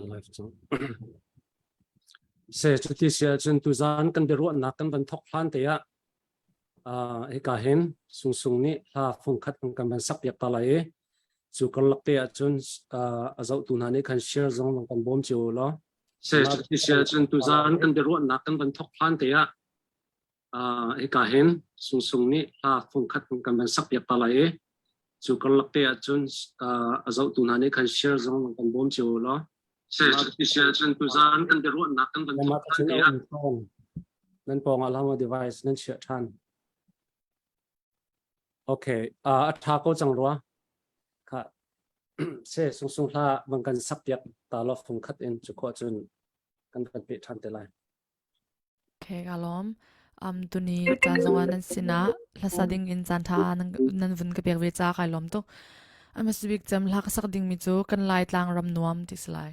Live cang. Se cuti si ahcun tuzaan kan biaruahnak kan van thok hlan te ah hika hin Sungsung nih hla fungkhat kan van sak piak ta lai i cu karlak te ahcun a zohtu hna nih khan share zong van kan bawm cio law. Se cuti si ahcun tuzaan kan biaruahnak kan van thok hlan te ah hika hin Sungsung nih hla fungkhat kan van sak piak ta lai i cu karlak te ahcun a zohtu hna nih khan share zong van kan bawm cio law. Se cuti si ahcun tuzaan kan biaruahnak kan van thok hlan te ah nan pawng ah lama device nan chiah ṭhan. Okay, a ṭha ko cang rua. Kha se sungsung hla bang kan sak piak ta lo fung khat in cu khawh cun kan kan pe ṭhan te lai. Okay, ka lawm. Um, tuni caan zongah nan sinah hlasa ding in caan ṭha nan, nan vun ka pek ve ca kai lawm tuk. A hmasa bik cem hla ka sak dingmi cu kan Lai tlang ram nuam ti si lai.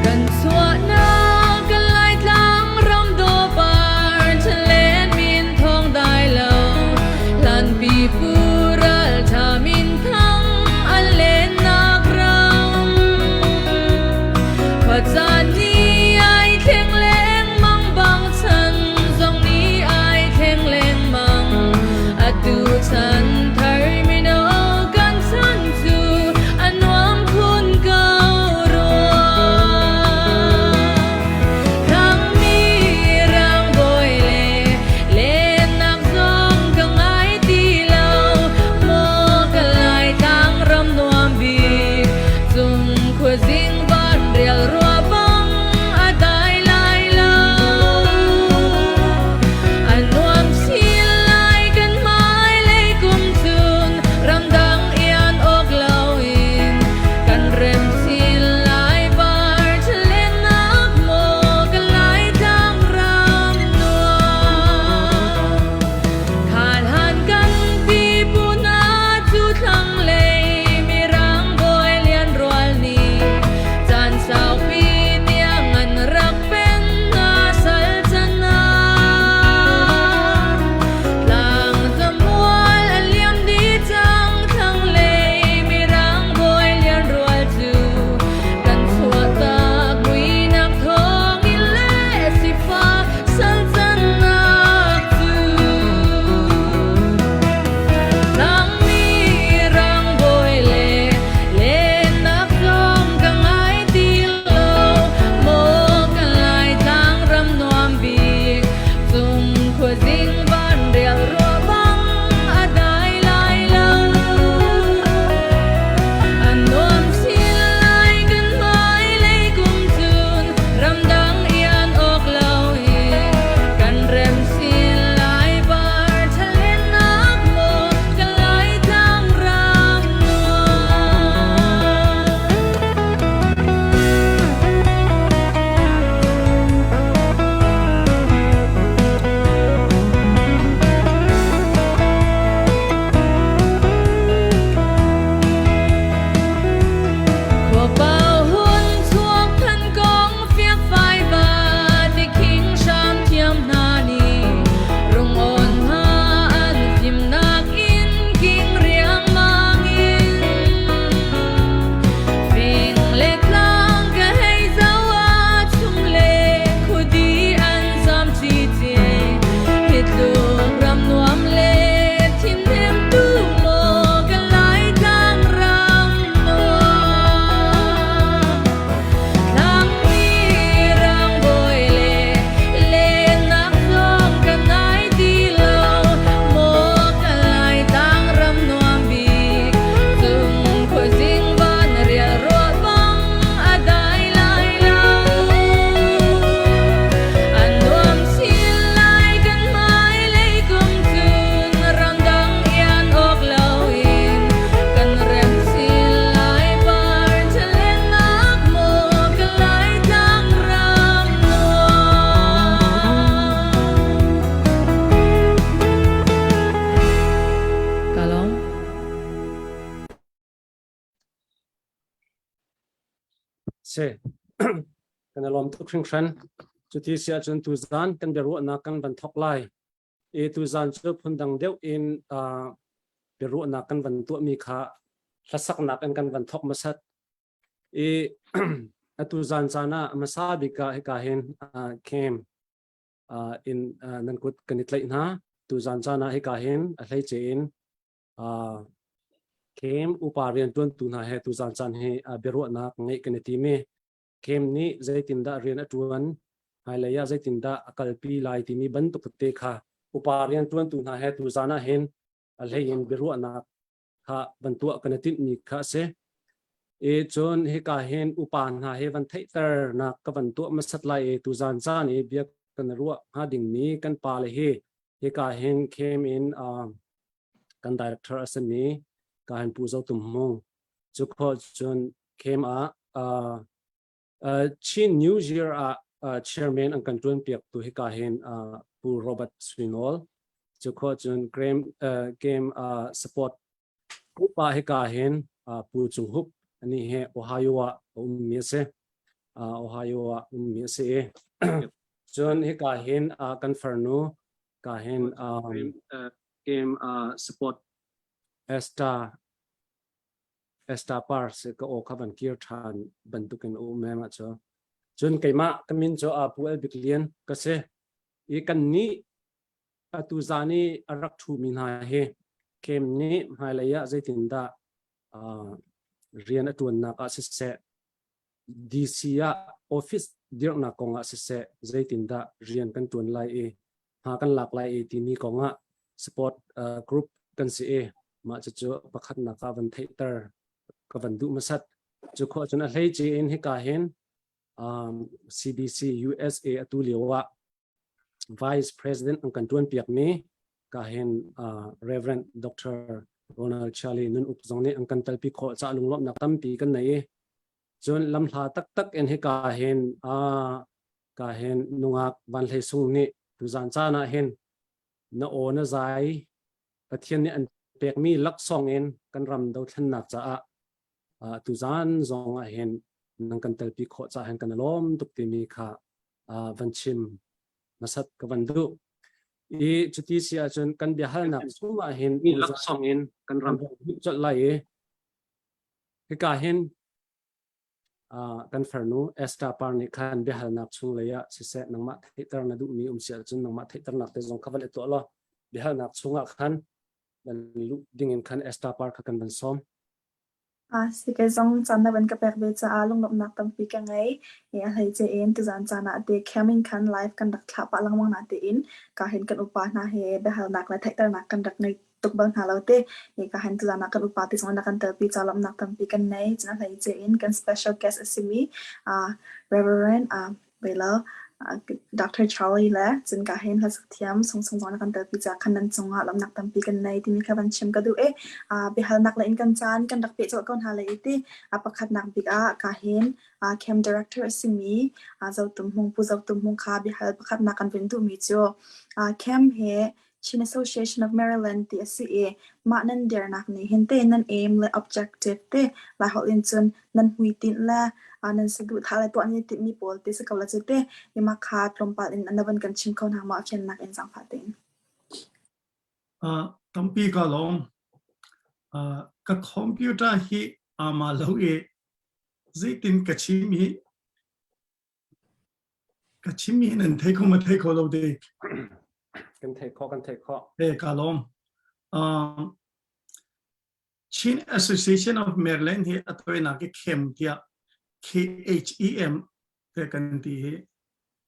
Kan chuahnak kan Laitlang ram dawpar ṭhalen min thawng dai lo hlan pipu ralṭha min thang. Si. Kan i lawm tuk hringhran. Cuti si ahcun tuzan kan biaruahnak kan van thawk lai. I tuzan cu phundang deuh in uh, biaruahnak kan van tuahmi kha hlasaknak in kan van thawk hmasat. I atu zan caan ah hmasa bik ah hika hin uh, camp uh, in uh, nan kut kan i tlaih hna. Tuzan caan ah hika hin a hleice in uh, Kem upa rianṭuantu hna he tuzan caan hi biaruahnak ngeih kan i tim i Kem nih zeitindah rian a ṭuan, hmailei ah zeitindah a kalpi lai timi bantuk te kha upa rianṭuantu hna he tuzan ah hin a hlei in biaruahnak kha van tuah kan i timhmi kha a si. I cun hika hin upa hna he van theihternak ka van tuah hmasat lai i tuzan caan i bia kan ruah hnga dingmi kan pale hi hika hin kem in uh, kan director a simi ka hin Pu Zo Tum Hmung cu khawh cun kem ah uh, uh, Chin New Year ah uh, chairman an kan tuan piak tu hika hin uh, Pu Robert Swinol cu khawh cun Graham uh, game uh, support upa hika hin uh, Pu Cung Hup ani he Ohio ah a ummi a si uh, Ohio ah ummi a si i cun hika hin uh, kan farnu ka hin um, game uh, support Esther Esther Par se ka aw kha van kir than bantukin a um ma cu cun keimah ka min cu Apu El Bik Lian ka si i kan nih atu zan i a rak ṭhumi hna hi kem nih hmailei ah zeitindah uh, rian a ṭuannak ah siseh DC ah office dirhnak kong ah siseh zeitindah rian kan ṭuan lai i hma kan lak lai i timi kong ah support uh, group kan si i mah cucu pakhatnak ah van theihter ka van duh hmasat. Cu khawh cun a hleice in hika hin um, CBC USA atu lio ah Vice President an kan tuan piak mi ka hin uh, Reverend Dr. Ronald Charlie Nun Uk zong nih an kan telpi khawh ca lunglawmhnak tampi kan nei i cun lamhla taktak in hika hin uh, ka hin nungak Van Hlei Sung nih tuzan caan ah hin na aw na zai Pathian nih an pekmi laksawng in kan ram dothlennak caah uh, tuzan zong ah hin nan kan telpi khawh caah hin kan i lawm tuk timi kha uh, van chim hmasat ka van duh. I cuti si ahcun kan biahalnak chung ah hin mi laksawng in kan ram colh lai i hika hin uh, kan farnu Esther Par nih khan biahalnak chung lei ah siseh nangmah theihter na duhmi um si ahcun nangmah theihternak te zong kha van i tuah law biahalnak chungah khan nan luh ding in khan Esther Par kha kan van sawm. Kei zong caan na van ka pek ve caah lunglawmhnak tampi ka ngei. I a hleice in tuzaan caan ah te khem in khan live kan rak thlah pah lengmang na tiin ka hin kan upa hna he biahalnak le theihternak kan rak ngei tuk bal hna lo te. I ka hin tuzaan ah kan upa te zong na kan telpi ca lawmhnak tampi kan nei. Cun a hleice in kan special guest a simi Reverend Belo, Dr. Charlie le cun ka hin hlasak thiam sungsung zong na kan telpi caah khan nan cungah lawmhnak tampi kan nei timi kha van chim ka duh i biahalnak le in kan caan kan rak peh colh ko hna lai i ti pakhatnak bik ah ka hin camp director a simi Zo Tum Hmung Pu Zo Tum Hmung kha biahal pakhatnak kan vun duhmi cu camp he Chin Association of Maryland ti a si i mah nan dirnak nih hin te nan aim le objective te Laiholh in cun nan hmuitinh le nan saduhthah le tuah nan i timhmi pawl ti si ko la cu te mah kha tlawmpal in na van kan chim kho hna maw a fiannak in zaangfah tein. Tampi ka lawm. Ka computer hi ama lo i zeitin ka chim hi Ka chimmi hi nan thei kho ma thei kho lo dek? Kan thei kho, kan thei kho. He ka lawm. Um, Chin Association of Maryland hi a toinak i khem tiah KHEM te kan ti hi.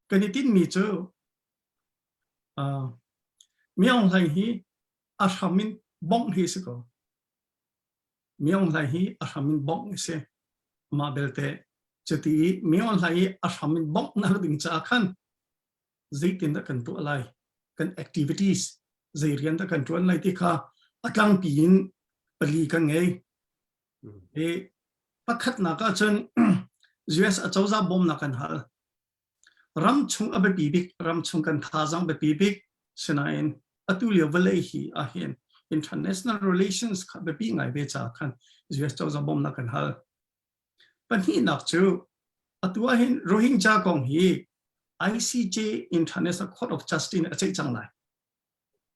Kan i tinmi cu uh, Myaung Hlaing hi a hram in bongh hi si ko. Myaung Hlaing hi a hram in bongh si. Mah belte cuti i Myaung Hlaing i a hram in bonghnak ding caah khan zeitindah kan tuah lai kan activities zei rian dah kan ṭuan lai ti kha a tlangpi in pali kan ngei. I pakhatnak ahcun US acozah bawmnak kan hal. Ramchung a biapi bik, ramchung kan thazaang biapi bik sinain atu lio vawlei hi ahhin international relations kha biapi ngai ve caah khan US cozah bawmnak kan hal. Pahnihnak cu. Atu ah hin Rohingya kong hi ICJ International Court of Justice a ceih cang lai.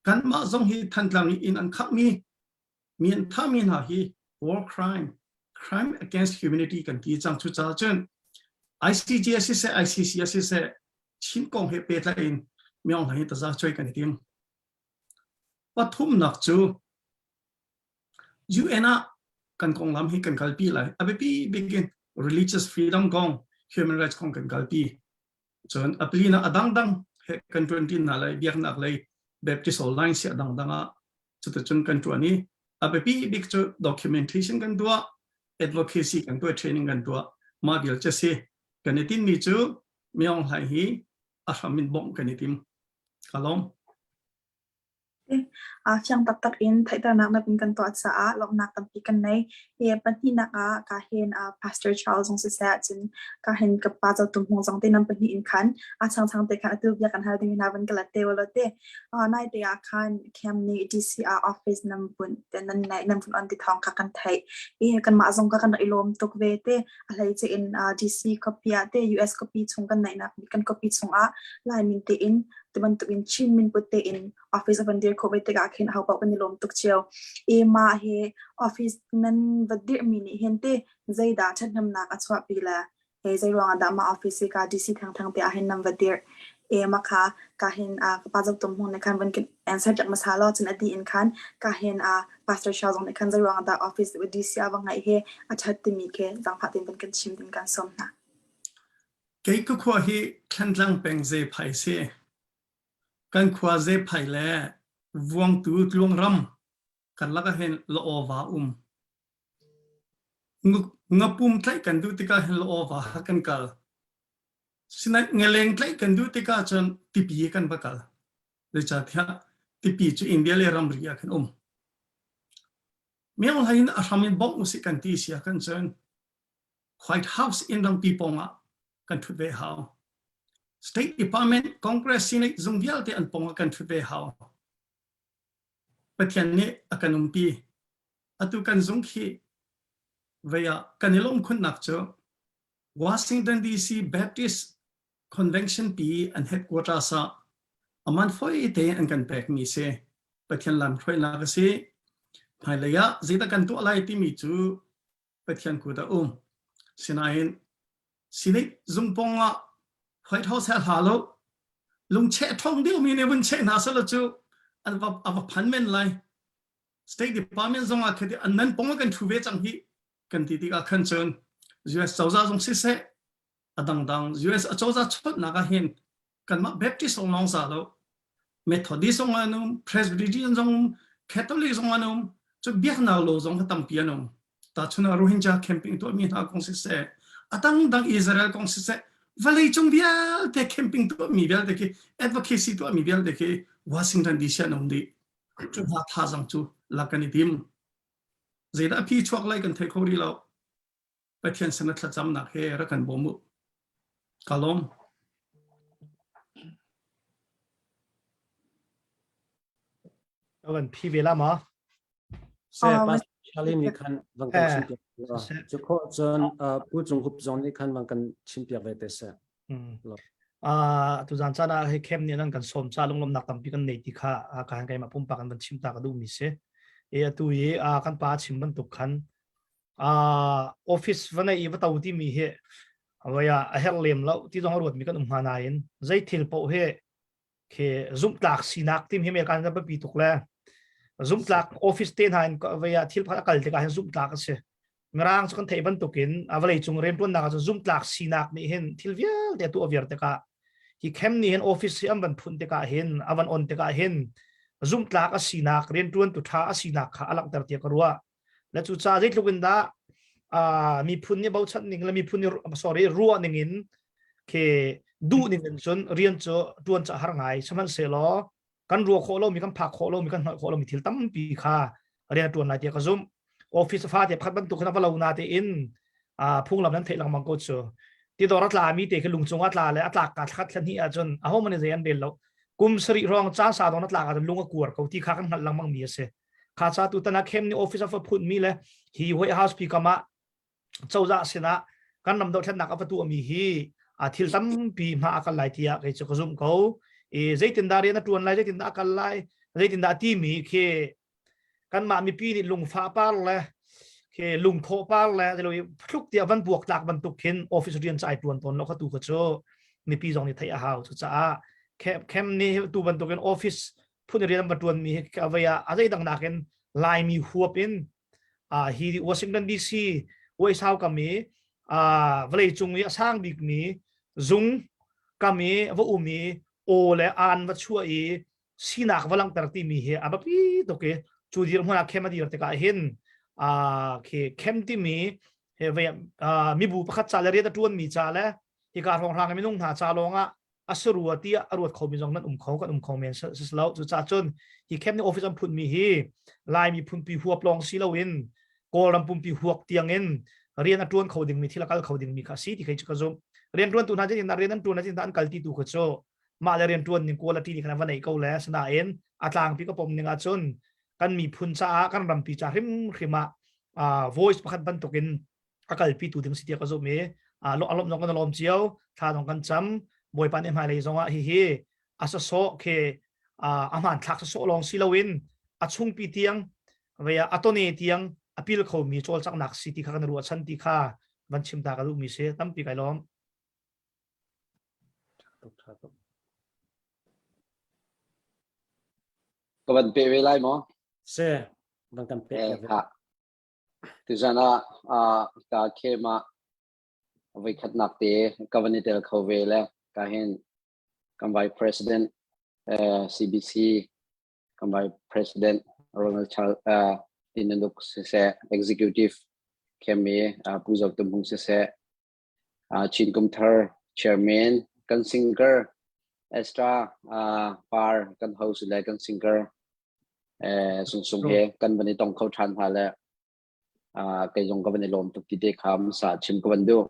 Kanmah zong hi Thantlang i inn an khangmi mi an thahmi hna hi war crime, crime against humanity kan ti cang. Cucaah cun ICJ a siseh, ICC a siseh, Chin kong he pehtlai in Myaung Hlaing hi taza cuai kan i tim. Pathumnak cu UN ah kan konglam hi kan kalpi lai. A biapi bik in religious freedom kong, human rights kong kan kalpi. Cun a pali a dangdang he kan ṭuanṭi hna lai biaknak lei Baptist online si a dangdang ah cuticun kan ṭuan i a biapi bik cu documentation kan tuah, advocacy kan tuah, training kan tuah. Mah vial cu si. Kan i tinmi cu Myaung Hlaing hi a hram in bawmh kan i tim. Ka lawm. Fiang taktak in theihternak na kan tuah caah lawmhnak tampi kan nei. Hi pahnihnak ah ka hin Pastor Charles zong siseh cun ka hin ka pa Zo Tum Hmung zong te nan pahnih in khan a changchang te khan atu bia kan hal ding hna van ka let te walo te. Nai te ah khan Camp nih DC ah office nan bunh te nan nei nan vun on ti thawng kha kan theih. I kanmah zong ka kan i lawm tuk ve te. A hleice in DC khuapi ah te US khuapi chung kan neihnak kan khuapi chungah Lai min tein ti bantukin Chin min put tein office a van dir khawh ve tikah khin ho paoh kan i lawm tuk cio. I mah hi office nan va dirhmi nih hin te zeidah ṭhathnemnak a chuahpi le he zei ruangah dah mah office hi ka DC thengtheng te ah hin nan va dirh. E mah kha ka hin ka pa Zo Tum Hmung nih khan van kan answer piak hmasa law cun a dih in khan ka hin Pastor Shao zong nih khan zei ruangah dah office DC ah va ngeih hi a ṭhat timi khi zaangfah tein van kan chim ding kan sawm hna. Kei ka khua hi Thantlang peng Zephai si. Kan khua Zephai le Vuangtu Tluangram karlak ah hin Lawva um. Ngapum tlaih kan duh tikah hin Lawva ha kan kal. Sinain ngeleng tlaih kan duh tikah cun tipi kan va kal. Zeicahtiah tipi cu India le ramri ah khan um. Myo hlei in a hram in bawmh usih kan ti si ah khan cun White House inn rangpi pawng ah kan ṭhut ve hau. State Department, Congress, Senate zung vialte an pawng ah kan ṭhut ve hau. Pathian nih a kan umpi. Atu kan zung khi vei ah kan i lawmkhunnak cu Washington DC Baptist Convention pi an headquarters ah aman foi te an kan pekmi si. Pathian lam hruainak a si. Hmailei ah zeidah kan tuah lai timi cu Pathian kut a um. Sinain Senate zungpong ah White House he hla lo lungcheh thong deuhmi nih vun cheh hna selaw cu an va a va phan men lai. State Department zong ah khati an nan pong ah kan thu ve cang hi kan ti tikah khan cun US cozah zong siseh a dangdang US acozah chawtnak ah hin kanmah Baptist zong lawng za lo Methodist zong an um Presbyterian zong um Catholic zong an um cu biaknak lo zong tampi an um tachun ah Rohingya camping tuahmi hna kong siseh a dangdang Israel kong siseh vawlei cung vialte camping tuahmi vialte khi advocacy tuahmi vialte khi Washington DC an um dih cu hna thazang cu lak kan i tim zeidah phi chuak lai kan thei kho rih lo Pathian sin a thlacamnak he rak kan bawm u. Ka lawm. Kan phi ve la ma? Se Pastor Charlie nih khan van kan chim piak. Cu khawh cun Pu Cung Hup zong nih khan van kan chim piak ve te seh. Uh, tuzan caan ah hei khem nih nan kan sawm ca lunglawmnak tampi kan nei ti kha ka han keimah pumpak an van chim ta ka duhmi si. E atu i kan pa chim bantuk khan office va nei i va to timi hi voi ah a herh lem lo ti zong a ruatmi kan um hnga nain zei thil paoh hi khi zumhtlak sinak tim hi me kan biapi tuk le zumhtlak office te hna in voi ah thil pakhat a kal tikah hin zumhtlak a si mirang cu kan theih bantukin a vawlei cung riantuannak ah cun zumhtlak sinak nih hin thil vialte tu a viar tikah hi khem nih hin office hi an van phun tikah hin a van on tikah hin zumhtlak a sinak riantuan tu tha a sinak kha a langhter tiah ka ruah Le cucaah zeitluk in dah uh, miphun nih bochan ning le miphun nih sorry ruah ning in khi duh ning in cun rian cu tuan ca har ngai sihmanhsehlaw kan ruah khawh lomi kan phak khawh lomi kan hngalh khawh lomi thil tampi kha rian tuan lai tiah ka zumh office fa te pakhat bantuk khan a va lo na te in phunglam nan theih lengmang ko cu tidor a tla mi te khi lungcung a tla le a tlak ka thlat thla hnih ahcun aho man zei an rel lo kum sarih hrawng caan sa dong na tlak ahcun lung a kuar ko ti kha kan hngalh lengmang mi a si Kha ca tu tan ah khem nih office a phun mi le hi White House pi kam ah cozah sinah Kan ram dohthlennak a va tuahmi hi a thil tampi hma a kal lai tiah kei cu ka zumh ko. I zeitindah rian a tuan lai, zeitindah a kal lai, zeitindah a timi khi kanmah mipi nih lungfah par le khi lungthawh par le zelo i thluk tiah van buak tlak bantuk khin office rian ca ai tuan tawn lo kha tu kha cu mipi zong nih theih a hau. Cucaah khem nih tu bantukin office phun rian an va tuan mi hi ka vei ah a zeidang nakin Laimi huap in hi Washington DC uaisau kam i vawlei cung i a sang bikmi zung kam i va um i aw le aan va chuah i sinak va langhter timi hi a biapi tuk i cu dirhmun ah khem a dir tikah hin khi khem timi he vei mibu pakhat ca le rian a tuan mi ca le hika hrawnghrang minung hna ca lawng ah a si rua tiah a ruat khomi zong nan um kho kan um kho men si lo. Cucaah cun hi camp nih office an phunmi hi Lai miphunpi huap lawng si loin Kawlram pumpi huak tiang in rian a tuan kho dingmi thil a kal kho dingmi kha si ti khei cu ka zumh. Rian tuantu hna in rian an tuan in an kal ti tu kha cu mah le rian tuan ning quality nih khan va nei ko le. Sinain a tlangpi ka pom ning ahcun kan miphun caah kan rampi ca hrimhrim ah voice pakhat bantukin a kalpi tu ding si tiah ka zumh i alawm zong kan lawm cio, thla zong kan cam. Bawipa nih hmailei zong ah hihi a sasawh khi a hmanthlak sasawh lawng si loin a chungpi tiang vei a tone tiang a pil khomi cawlcanghnak si ti kha kan ruahchan ti kha van chim ta ka duhmi si. Tampi kai lawm. Ka van pe ve lai maw? Se, van kan pe ve. Tuzan ah ka khem ah voikhatnak te ka van i tel kho ve le ka hin kan Vice President CBC kan Vice President Ronald Charles Tinanuk siseh, Executive khem i Pu Zo Tum Hung siseh, Chin Kum Thar Chairman kan singer Estra Par kan host le kan singer Sungsung he kan van i tong kho ṭhan hna le kei zong ka van i lawm tuk ti te kha sa chim ka van duh.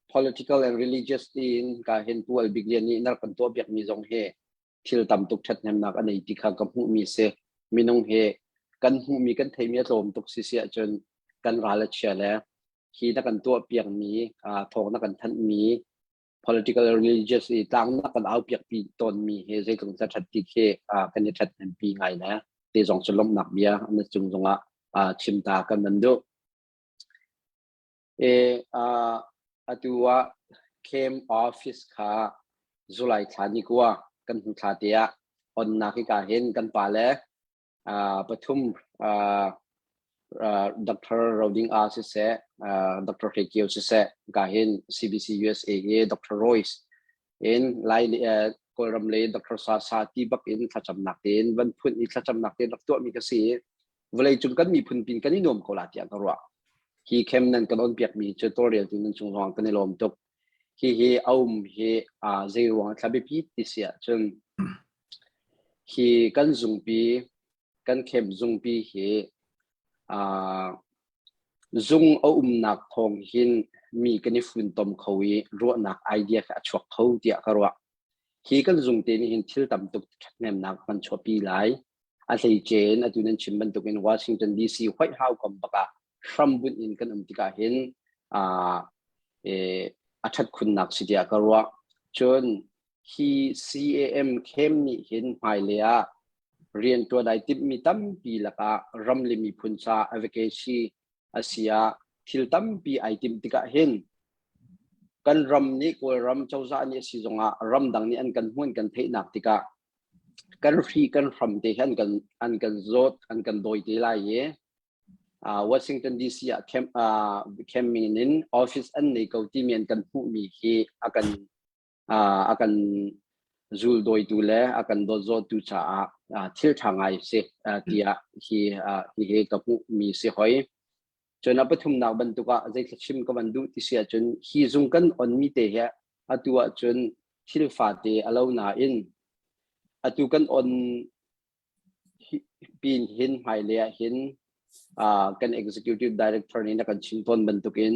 Political and religious tiin ka hin pu Albik Lian nih nar kan tuah piak mi zong hi thil tam tuk ṭhathnemnak a nei ti kha ka hmuh mi si. Minung hi kan hmuh mi kan theimi a tlawm tuk si si ahcun kan ral a chia le hi na kan tuah piak mi thawng na kan thanh mi political religious i tlangnak kan au piak pi tawnmi hi zeitluk in ṭhat ti khi kan i ṭhathnempi ngai le te zong cu lawmhnak bia an cung zongah chim ta kan nan duh. E atu ah camp office kha July thla ni kua kan hnu thla te ah onnak hi ka hin kan pa le pathum Dr. Roding A siseh, Dr. Hre Kio siseh, ka hin CBC USA hi Dr. Royce in Lai Kawlram le Dr. Sa Sa ti bak in thlacamnak tein van phun i thlacamnak tein rak tuahmi ka si. Vawlei cung kan miphun pin kan i nuam ko la tiah ka ruah. Hi khem nan kan on piakmi cu tawlreltu nan cung zong kan i lawm tuk. Hi hi aum hi zei ruang thla biapi ti si ahcun Hi kan zungpi, kan camp zungpi hi zung a umnak thawng hin mi kan i funtom kho i ruahnak idea kha a chuak kho tiah ka ruah. Hi kan zung te nih hin thil tam tuk ṭhathnemnak kan chuahpi lai. A hleice in atu nan chim bantukin Washington DC White House kam bak ah hrambunh in kan um tikah hin a ṭhat khunnak si tiah ka ruah. Cun Hi CAM camp nih hin hmailei ah rianṭuan ai timhmi tampi lakah ram le miphun ca advocacy a si ah thil tampi ai timh tikah hin kan ram nih Kawlram cozah nih a si zongah ramdang nih an kan hmuh an kan theihnak tikah kan hri kan hram te hi an kan an kan zawt an kan dawi te lai i Washington DC ah camp camping in office an nei ko timi an kan hmuhmi hi a kan a kan zuldawitu le a kan dawtzawtu caah thil ṭha ngai si tiah hi hi ka hmuhmi si hoi. Cun a pathumnak bantuk ah zeithla chim ka van duh ti si ahcun hi zung kan onmi te hi atu ahcun thil fate a lo nain atu kan on pin hin hmailei ah hin kan executive director nih na kan chim tawn bantukin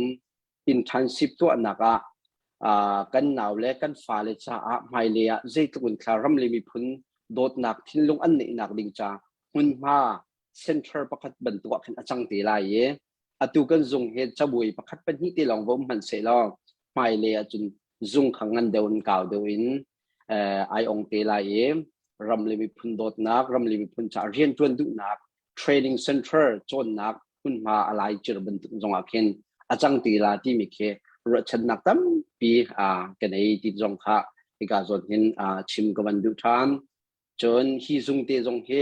internship tuahnak ah kan nau le kan fale caah hmailei ah zeitluk in thla ram le miphun dawtnak thinlung an neihnak ding ca hmunhma center pakhat bantuk ah khin a cang te lai i. Atu kan zung hi cabuai pakhat pahnih te lawng va um hmanh sehlaw hmailei ahcun zung kha ngan deuh in kau deuh in ai ong te lai i ram le miphun dawtnak, ram le miphun caah rianṭuan duhnak, training center cawnnak hmunhma a lai cir bantuk zong ah khin a cang ti la timi khi ruahchannak tampi ka nei ti zong kha hika zawn hin chim ka van duh ṭhan. Cun hi zung te zong hi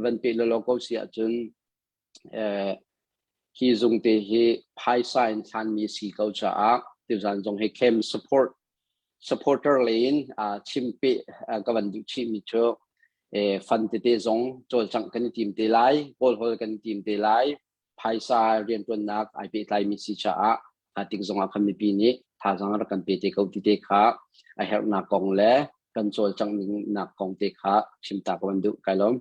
van pe lawlaw ko si ahcun hi zung te hi phaisa in hlanmi si ko caah tuzan zong hi camp support supporter lei in chim pe ka van duh chihmi cu fund tete zong cawlcangh kan i tim te lai kawlhawl kan i tim te lai phaisa riantuannak ai pehtlaimi si caah kha tik zongah khan mipi nih thazaang rak kan pe te ko ti te kha a herhnak kong le kan cawlcangh ning nak kong te kha chim ta ka van duh kai lawm.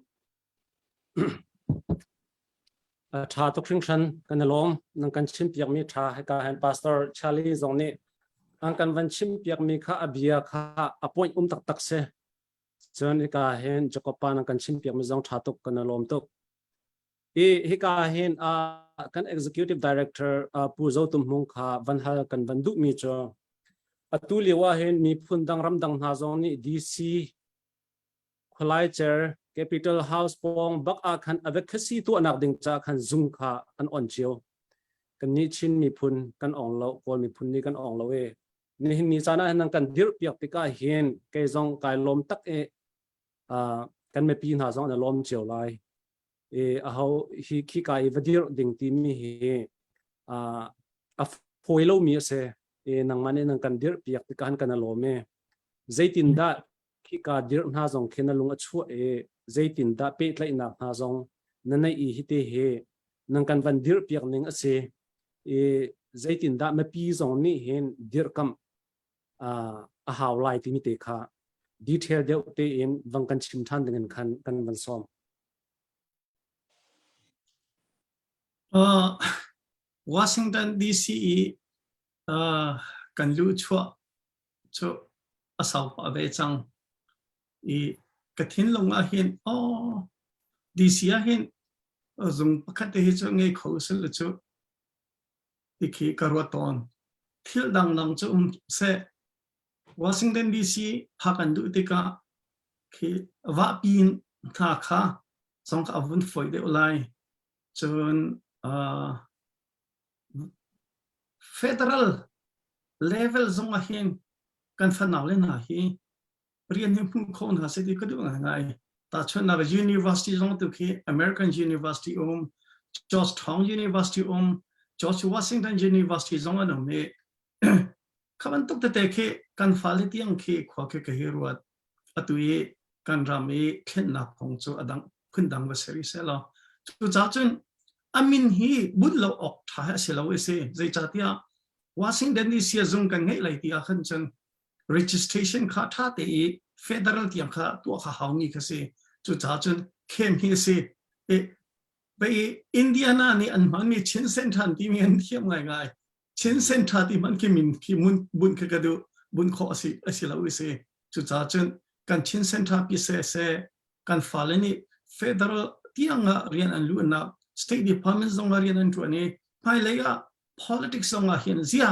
A ṭha tuk hringhran kan i lawm. Nan kan chimpiakmi ṭha hika hin Pastor Charlie zong nih an kan van chimpiakmi kha a bia kha a point um taktak si. Cun hika hin Jacob pa nan kan chimpiakmi zong ṭha tuk kan i lawm tuk. Hi hika hin uh, kan executive director uh, Pu Zo Tum Hmung kha van hal kan van duhmi cu atu lio ah hin miphun dang ram dang hna zong nih DC Khualaicer Capital House pawng bak ah khan advocacy tuahnak ding ca khan zung kha an on cio. Kannih Chin miphun kan ong lo, Kawl miphun nih kan ong lo e. Nihin ni caan ah hin nan kan dirh piak tikah hin kei zong kai lawm tak e uh, kan mipi hna zong an i lawm cio lai. E aho hi khi ka i va dirh ding timi hi uh, a fawi lomi a si. E nangmah nih nan kan dirh piak tikah hin kan i lawm e. Zeitindah khika dirh hna zong khi na lung a chuah i zeitindah pehtlaihnak hna zong na neih i hite hi nan kan van dirh piak ning a si i zeitindah mipi zong nih hin dirhkamh a hau lai timi te kha detail deuh tein vang kan chim ṭhan ding in khan kan van sawm. Uh, Washington DC i uh, kan luh chuah cu a sau pah ve cang. I ka thinlung ah hin aw DC ah hin zung pakhat te hi cu ngei kho sil cu tikhi ka ruat tawn. Thil dangdang cu um seh Washington DC phak an duh tikah khi vahpi hna kha zong kha a vun fawi deuh lai. Cun uh, Federal level zong ah hin kan fanau le hna hi rian hi hmu kho hna seh ti ka duh ngaingai. Tahchunhnak university zong tu khi American University um, Georgetown University um, George Washington University zong an um i kha bantuk tete khi kan fale tiang khi khua khi ka hi ruat. Atu i kan ram i thlennak kong cu a dang phundang va si rih seh law. Cucaah cun a min hi bunh lo awk ṭha a si lo i si. Zeicahtiah Washington DC zung kan ngeih lai ti ah khan cun registration kha ṭha te i federal tiang kha tuah kha haumi kha si. Cucaah cun khem hi a si. I bei Indiana nih an hmanmi Chin Central timi an thiam ngaingai. Chin Central ti hmanh khi min khi mun bunh khi ka duh bunh khawh a si a si lo i si. Cucaah cun kan Chin Central pi se se kan fale nih federal tiang ah rian an luhnak state department zong ah rian an ṭuan i hmailei ah politics zong ah hin zia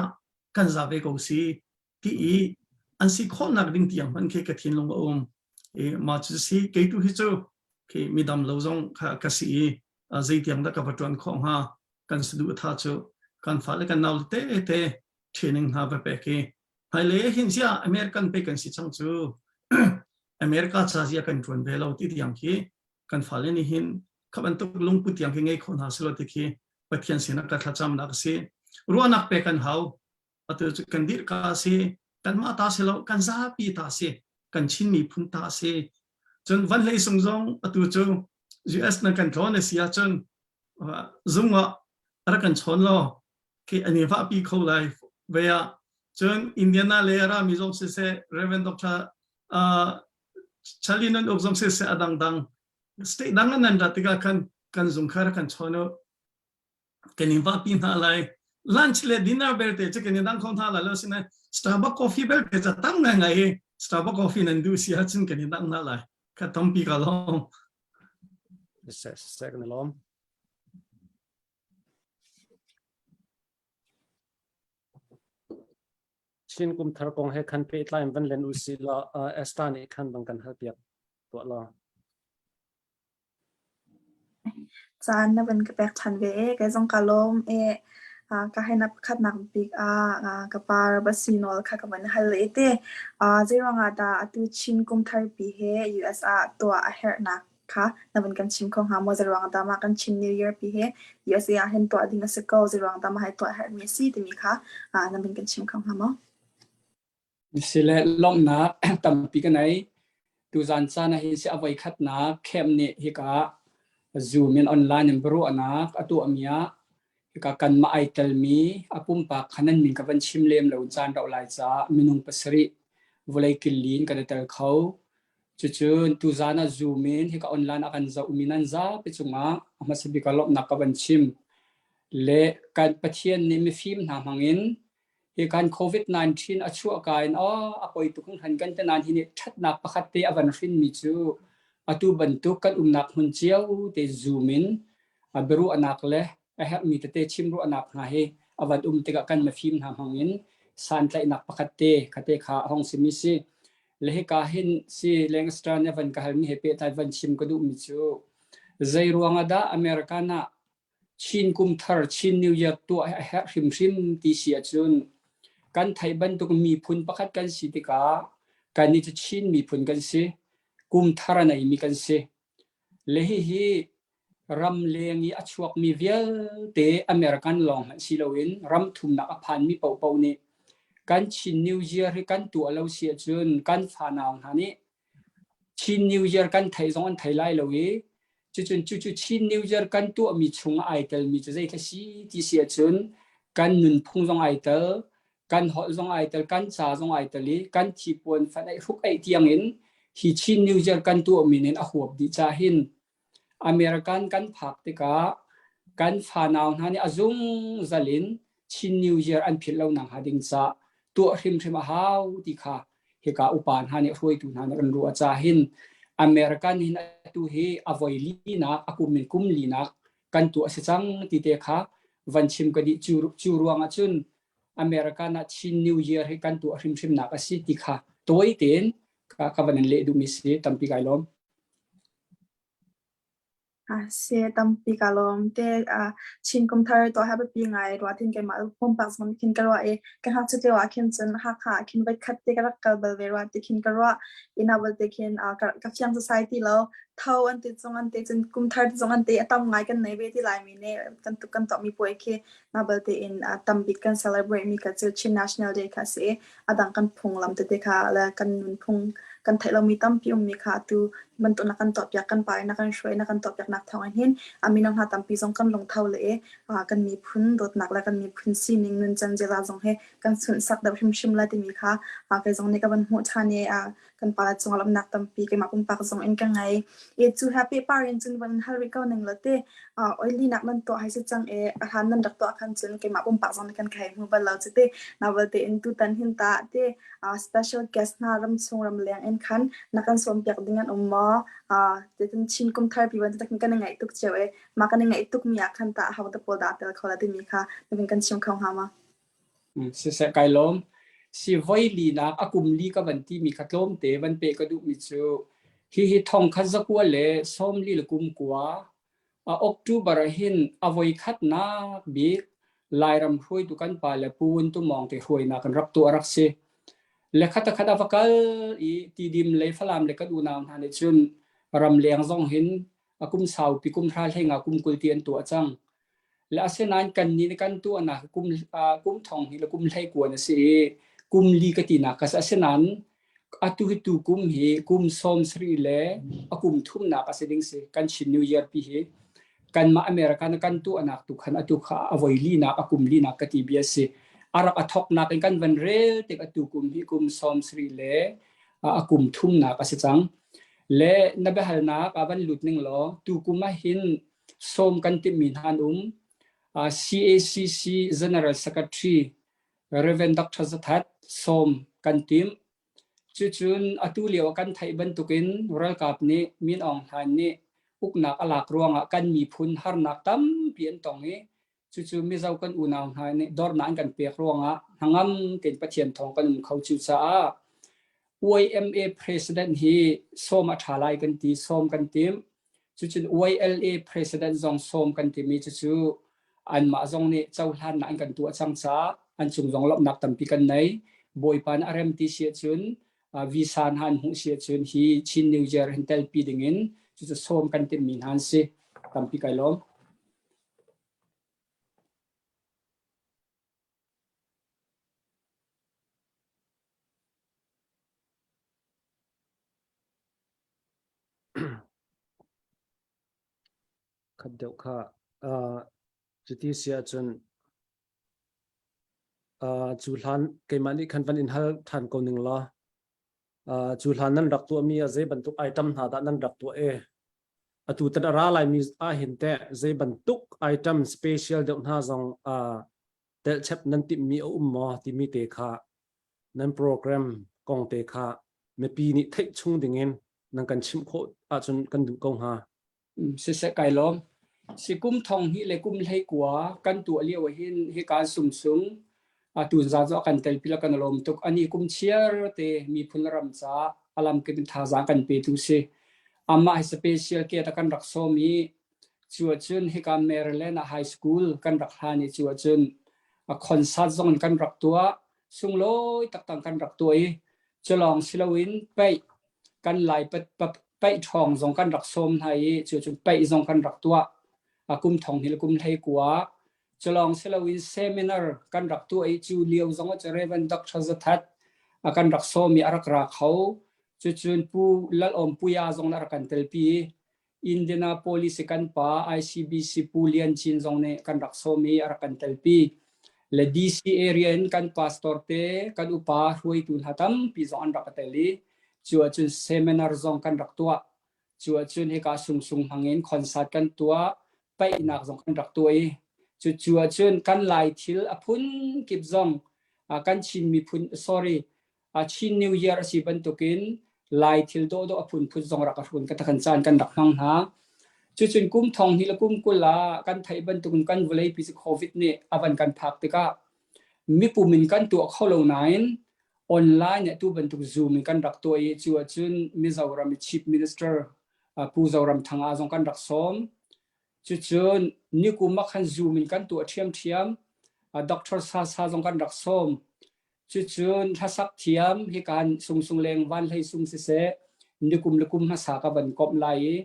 kan za ve ko si ti i an si khawhnak ding tiang hmanh khi ka thinlung a um i mah cu si kei tu hi cu khi midam lo zong kha ka si i zeitiang dah ka va ṭuan khawh hnga kan saduh tha cu kan fale kan nau te te training hna va pek i hmailei hin zia American pe kan si cang cu America ca zia kan ṭuan ve lo ti tiang khi kan fale nih hin kha bantuk lungput tiang khi ngei kho hna selaw ti khi Pathian sinah ka thlacamnak a si ruahnak pek kan hau atu cu kan dirhka a si kanmah ta si lo kan zapi ta si kan Chin miphun ta si cun van hlei sung zong atu cu US na kan tlawn a si ahcun zung ah rak kan chawn law khi an i vahpi kho lai ve ah cun Indiana le rami zong siseh Reverend Dr. Uh, Charlie nan uk zong siseh a dangdang state dang an rat tikah khan kan zung kha rak kan chawn u kan in vahpi hna lai lunch le dinner belte cu kan in dang kho hna lai lo sinain Starbucks coffee belte ca tam ngai ngai hi Starbucks coffee nan duh si ahcun kan in dang hna lai kha tampi ka lawm Seh seh kan i lawm. Chin kum thar kong he khan pehtlai in van len u si law Esther nih khan van kan hal piak tuah law. Caan na van ka pek ṭhan ve e. Kei zong ka lawm e. Ka hei na pakhatnak bik ah ka pa Rabasi nawl kha ka van hal e te. Zeiruang ah dah atu Chin kum tharpi he US ah tuah a herhnak kha na van kan chim kho hnga maw? Zeiruang ah dah mah kan Chin New Year pi he USA ah hin tuah ding a si ko? Zeiruang dah mah hi tuah a herhmi a si timi kha na van kan chim kho hnga maw? Sile lawmhnak tampi ka nei. Tuzan caan ah hin si a voikhatnak camp nih hika Zoom in online in biaruahnak a tuahmi ah hika kanmah ai telmi a pumpak kha nan min ka van chim lem lo caan rauh lai caah minung pasarih vawlei killi in kan i tel kho. Cucun tuzan ah Zoom in hika online a kan zohmi nan zapi cungah a hmasa bik ah lawmhnak ka van chim. Le kan Pathian nih mifim hna hmangin Hi kan COVID-19 a chuahka in aw a poi tuk hringhran kan ti nain hi nih ṭhatnak pakhat te a van hrinmi cu atu bantuk kan umnak hmun cio te Zoom in a biaruahnak le a herhmi tete chimruahnak hna hi a van um tikah kan mifim hna hmang in santlaihnak pakhat te khate kha a hong simi si. Le hika hin si Lancaster nih a van ka halmi he pehtlai van chim ka duhmi cu zei ruang ah dah American ah Chin kum thar Chin New Year tuah hi a herh hrimhrim ti si ahcun kan theih bantuk miphun pakhat kan si tikah kannih cu Chin miphun kan si. Kum thar a neimi kan si. Le hihi ramleng i a chuakmi vialte American lawng hmanh si loin ram thumnak a phanmi paohpaoh nih kan Chin New Year hi kan tuah lo si ahcun kan fanau hna nih Chin New Year kan theih zong an thei lai lo i cucun cucu Chin New Year kan tuahmi chung ah ai telmi cu zei si ti si ahcun kan nunphung zong ai tel, kan holh zong ai tel, kan ca zong ai tel i kan thipuan fan eih hruk eih tiang in hi Chin New Year kan tuahmi nin a huap dih ca hin American kan phak tikah kan fanau hna nih a zungzal in Chin New Year an philh lo nak hnga ding caah tuah hrimhrim a hau ti kha hika upa hna nih hruaitu hna nih kan ruah caah hin American hin atu hi a voi linak a kum in kum linak kan tuah si cang ti te kha van chim ka dih cu, cu ruang ah cun American ah Chin New Year hi kan tuah hrimhrim nak a si ti kha tawi tein ka, ka van in leh duhmi si tampi kai lawm. Si tampi ka lawm te. Chin kum thar tuah hi biapi ngai rua tin keimah pumpak zong khin ka ruah i ka ngakchiat lio ah khin cun Hakha ah khin voikhat te ka rak kal bal ve rua ti khin ka ruah. Inn ah balte khin ka fiang sasai ti lo. Tho an ti zong an ti cun kum thar ti zong an ti a tam ngai kan nei ve ti Laimi nih kan tuk kan tuahmi puai khi na balte in tambik kan celebrate mi kha cu Chin National Day kha a si i a dang kan phunglam tete kha le kan nunphung kan theih lomi tampi ummi kha atu bantuk na kan tuahpiak kan pa in na kan hruai na kan tuahpiaknak thawngin hin a mino hna tampi zong kan lungtho le i kan miphun dawtnak le kan miphun sining nuncan ziaza zong hi kan sunhsak deuh hrimhrim lai timi kha kei zong nih ka van hmuh ṭhan i kan pa cungah lawmhnak tampi keimah pumpak zong in ka ngei. I cu he pehpar in cun van hal rih ko ning law te oily nak nan tuah hai si cang i a hlan nan rak tuah khan cun keimah pumpak zong nih kan khai hmu bal lo cu te navel te in tutan hin ta te special guest hna ram chung ram leng in khan na kan sawm piak ding an um maw te cun Chin kum thar pi ban tak kan i ngaih tuk cio e ma kan i ngaih tuk mi ah khan ta ho te pawl dah tel kho la timi kha na vin kan chim kho hnga ma? Siseh kai lawm. Si voi linak a kum li ka van timi kha tlawmte van pe ka duhmi cu hihi thong khat zakua le sawmli le kum kua a October ah hin a voi khatnak bik Lairam hruaitu kan pa le Pu Wun Tu Mawng te hruainak kan rak tuah rak si. Le khat a khat a va kal i Tidim le Falam le kan unau hna nih cun ramleng zong hin a kum saupi kum hra hlei nga kum 20 ti an tuah cang. Le asinain kannih nih kan tuahnak kum kum thong hnih le kum hlei kuan a si i kum li ka tinak ka si. Asinain atu hi tu kum hi kum sawm sarih le a kum thumnak a si ding si. Kan Chin New Year pi hi kanmah America na kan tuahnak tu khan atu kha a voi linak a kum linak ka ti bia si. A rak a thoknak in kan van rel tik atu kum hi kum sawm sarih le a kum thumnak a si cang. Le na biahalnak ah van lut ning law tu kum ah hin Sawm kan timhmi hna an um. CACC General Secretary Rev. Dr. Zathat sawm kan timh. Cucun atu lio ah kan theih bantukin ralkap nih Min Aung Hlaing nih uknak a lak ruangah kan miphun harnak tampi an tong i. Cucu Mizo kan unau hna nih dornak an kan pek ruangah hnangam tein Pathian thawng kan um kho. Cucaah YMA president hi sawm a ṭha lai kan ti, sawm kan tim. Cucun YLA president zong sawm kan timi cucu anmah zong nih cohlannak an kan tuah cang caah an cung zong lawmhnak tampi kan nei. Bawipa nih a rem ti si ahcun visa hna an hmuh si ahcun hi Chin New Year hin telpi dingin cucu sawm kan timhmi hna an si. Tampi kai lawm. Khat deuh kha uh, cuti si ahcun uh, cu hlan keimah nih khan van in hal than ko ning law uh, cu hlan nan rak tuahmi ah zei bantuk item hna dah nan rak tuah e atu tan a ra laimi ah hin teh zei bantuk item special deuh hna zong uh, telhchep nan timhmi a um maw timi te kha nan program kong te kha mipi nih theih chung dingin nan kan chimh khawh ahcun kan duh ko hnga. Siseh kai lawm. Si kum thong hnih le kum hlei kua kan tuah lio ah hin hika sumsung atu za cu a kan telpi la kan lawm tuk. Ani kum chiar te miphun ram ca alam kip in thazaang kan petu si. Amah hi special ke ta kan rak sawm i Cu ahcun hika Maryland ah high school kan rak hlan i cu ahcun a concert zong in kan rak tuah. Sunglawi taktak kan rak tuah i culawng si loin paih kan Lai paih ṭhawng zong kan rak sawm hna i cu cun paih zong kan rak tuah. A kum thong hi le kum hlei kua. Culawng si loin seminar kan rak tuah i cu lio zong ah cu Reverend Dr. Zathat a kan rak sawm i a rak ra kho. Cucun Pu Lal Awm Puia zong a rak kan telpi i Indianapolis i kan pa ICBC Pu Lian Cin zong nih kan rak sawm i a rak kan telpi. Le DC area in kan pastor te, kan upa hruaitu hna tampi zong an rak tel i cu ahcun seminar zong kan rak tuah. Cu ahcun hika sungsung hmangin concert kan tuah, paihnak zong kan rak tuah i cu cu ahcun kan Lai thil a phun kip zong kan Chin miphun sorry Chin New Year a si bantukin Lai thil dawhdawh a phunphun zong rak a hrun ka takhan caan kan rak hmang hna. Cucun kum thong hnih le kum 20 ah kan theih bantukin kan vawleipi cu COVID nih a van kan phak tikah mipum in kan tuah kho lo nain online ah tu bantuk Zoom in kan rak tuah i cu ahcun Mizoram i Chief Minister Pu Zoramthanga zong kan rak sawm. Cucun nikum ah khan Zoom in kan tuah ṭhiamṭhiam. Dr. Sasa zong kan rak sawm. Cucun hlasak thiam hikan sungsung leng van hlei sung siseh nikum le kum hmasa ka van komh lai i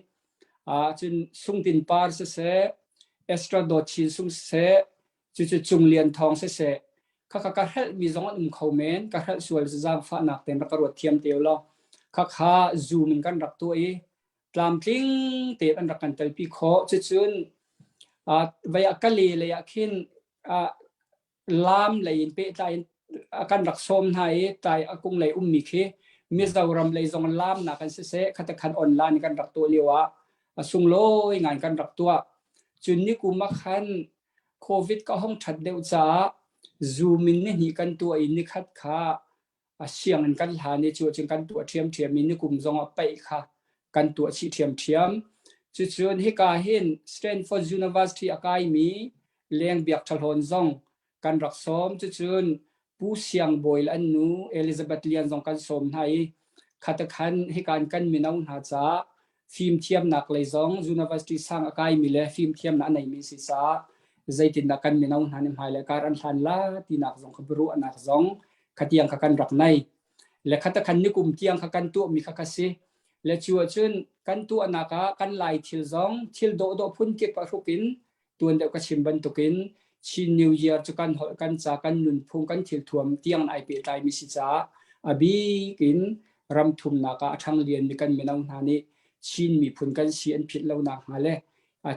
cun sungtin par siseh Esther Dawt Chin sung siseh cucu Cung Lian Thawng siseh khakha ka hrelhmi zong an um kho men ka hrelh sual zaangfahnak tein rak ka ruat thiam te law khakha Zoom in kan rak tuah i tlamtling tein an rak kan telpi khawh cucun vei ah Kale lei ah khin lam lei in pehtlai in kan rak sawm hna i tlai a kung lei ummi khi Mizoram lei zong lamnak an siseh khatakhan online kan rak tuah lio ah a sunglawi ngai kan rak tuah cun ni kum ah khan COVID ka hong that deuh caah Zoom in ni hnih kan tuah i nikhat kha a sianginn kan hlan i cu cun kan tuah ṭhiamṭhiam i nikum zong ah paih kha kan tuah chih ṭhiamṭhiam. Cucun hika hin Stanford University a kaimi Leng Biak Ṭha Hlawn zong kan rak sawm. Cucun Pu Siang Bawi le an nu Elizabeth Lian zong kan sawm hna i khatakhan hika in kan mino hna caah fimthiamnak lei zong university sang a kaimi le fimthiamnak a neimi si caah zeitindah kan mino hna nih hmailei kar an hlan la tinak zong kha biaruahnak zong khatiang kha kan rak nei le khatakhan nikum tiang kha kan tuahmi kha kha si le cu ahcun kan tuahnak ah kan lai thil zong thil dawhdawh phun kip a hruk in tuan deuh ka chim bantukin Chin New Year cu kan holh kan ca kan nunphung kan thilthuam tiang ai pehtlaimi si caah a bik in ram thumnak ah a ṭhang lianmi kan mino hna nih Chin miphun kan si an philh lo nakhnga le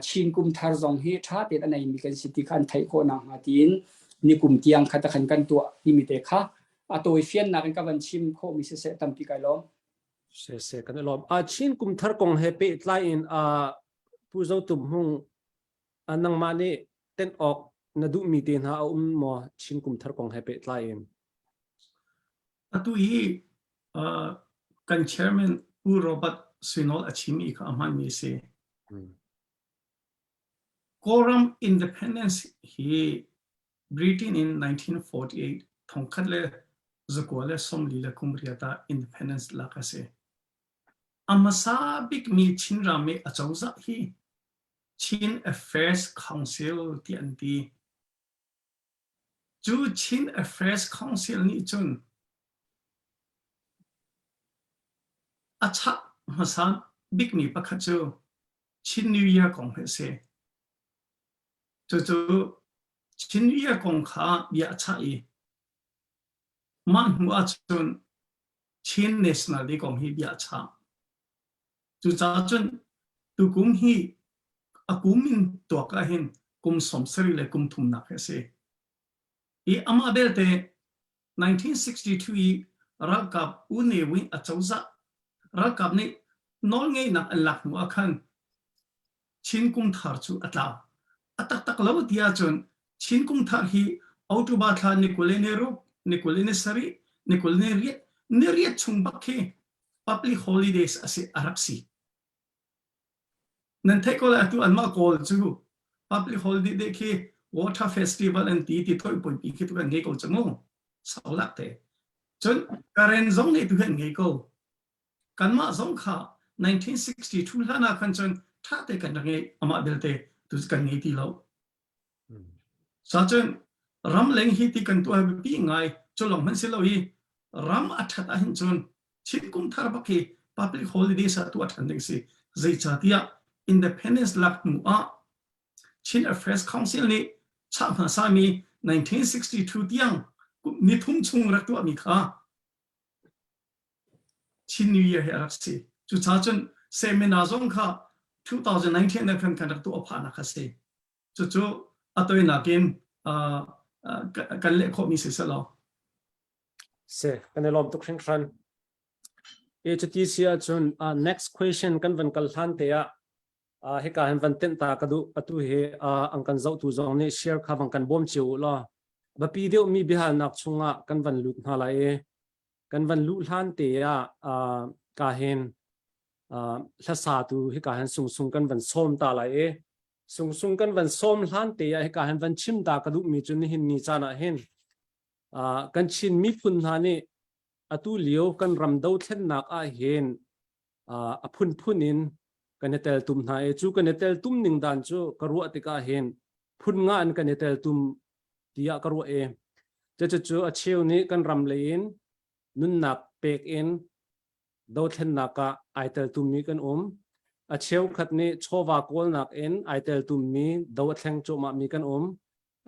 Chin kum thar zong hi ṭha tein a neimi kan si ti kha an theih khawh nakhnga tiin nikum tiang kha takhan kan tuah timi te kha a tawi fiannak in ka van chim khawhmi siseh tampi kai lawm. Siseh kan i lawm. Chin kum thar kong he pehtlai in Pu Zo Tum Hmung nangmah nih tenh awk na duhmi te hna a um maw Chin kum thar kong he pehtlai in? Atu hi kan chairman Pu Robert Suinol a chimmi kha a hmanmi a si. Kawlram independence hi Britain in 1948 thongkhat le zakua le sawmli le kum riat ah independence lak a si. A hmasa bikmi Chinram i acozah hi Chin Affairs Council ti an ti. Cu Chin Affairs Council nih cun a chah hmasa bikmi pakhat cu Chin New Year kong hi a si. Cucu Chin New Year kong kha bia a chah i mah hnu ahcun Chin National Day kong hi bia a chah. Cucaah cun tukum hi a kum in tuak ahhin kum 70 le kum thumnak hi a si. I amah belte 1962 i ralkap U Ne Win acozah ralkap nih nawlngeihnak an lak hnu ah khan Chin kum thar cu a tlau. A taktak lo ti ahcun Chin kum thar hi October thla ni 20 ni ruk, ni 20 ni sarih, ni 20 ni riat, ni riat chung bak khi public holidays a si a rak si. Nan theih ko lai atu anmah Kawl cu public holiday khi water festival an ti ti thoi pui pi khi tu kan ngei ko chu mu saulak te cun Karen zong nih tu an ngei ko kanmah zong kha 1962 hlan ah khan cun tha te kan rak ngei amah belte tu kan ngei ti lo Sa cun ramleng hi ti kan tuah biapi ngai cu lawng hmanh si lo i ram a ṭhat ahhin cun Chin kum thar bak hi public holiday sa tuah ṭhan ding si. Zeicahtiah independence lak hnu ah Chin Affairs Council nih chah hmasami 1962 tiang nithum chung rak tuahmi kha Chin New Year hi a rak si. Cucaah cun seminar zong kha 2019 ah khan kan rak tuah phahnak kha si. Cucu a toinak in kan leh khawhmi si selaw. Si, kan i lawm tuk hringhran. E cuti si ahcun uh, next question kan van kal hlan te ah uh, hika hin van tenh ta ka duh atu hi uh, ang kan zohtu zong nih share kha van kan bawm cio u law biapi deuh mi biahalnak chungah kan van lut hna lai i kan van luh hlan te ah uh, ka hin uh, hlasatu hika hin sung sung kan van sawm ta lai i Sungsung kan van sawm hlan te ah hika hin van chim ta ka duhmi cu nihin ni caan ah hin kan Chin miphun hna nih atu lio kan ram dothlennak ah hin a phunphun in kan i teltum hna i cu kan i teltum ning dan cu ka ruah tikah hin phun nga in kan i teltum tiah ka ruah i cucu a cheu nih kan ram lei in nunnak pek in dothlennak ah ai teltummi kan um. A cheukhat nih chawva kawlnak in ai teltummi do a thleng cuahmahmi kan um.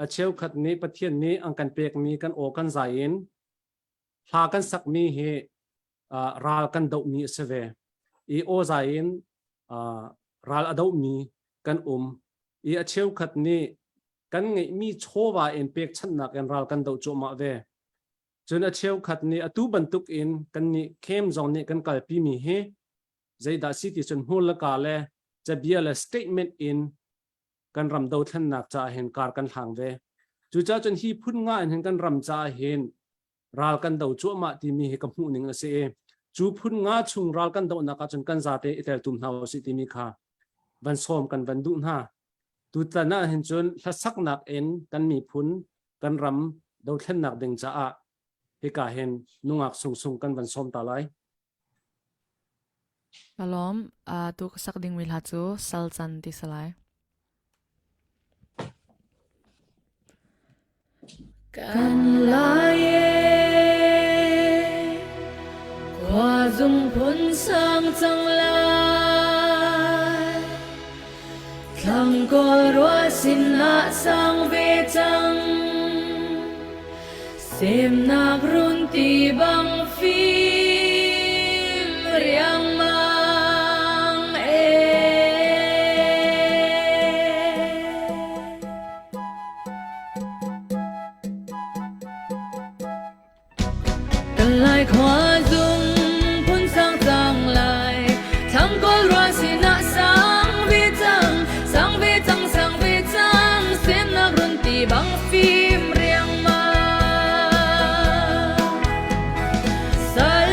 A cheukhat nih Pathian nih an kan pekmi kan aw kan zai in hla kan sakmi hi uh, ral kan dohmi a si ve. I aw zai in uh, ral a dohmi kan um. I a cheukhat nih kan ngeihmi chawva in pekchanhnak in ral kan doh cuahmah ve. Cun a cheukhat nih atu bantuk in kannih khem zong nih kan kalpimi hi zeidah si ti cun hmur le ka le cabia le statement in kan ram dothlennak caah hin kar kan hlang ve. Cucaah cun hi phun nga in hin kan ram caah hin ral kan do cuahmah timi hi ka hmuh ning a si i cu phun nga chung ral kan dohnak ahcun kan zate i teltum hna usih timi kha van sawm kan van duh hna. Tutan ah hin cun hlasaknak in kan miphun kan ram dothlennak ding caah hika hin nungak sungsung kan van sawm ta lai. Ka lawm. Uh, tu ka sak dingmi hla cu Sal Can ti si lai. Kan lai e khua zung phun sang cang lai Thlang kawl rua sinah sang ve cang Semnak run ti bang fim riangmang e. Kan lai khua zung phun sang cang lai thlang kawl rua sinah sang ve cang sang ve cang sang ve cang semnak run ti bang fim riangmang sal.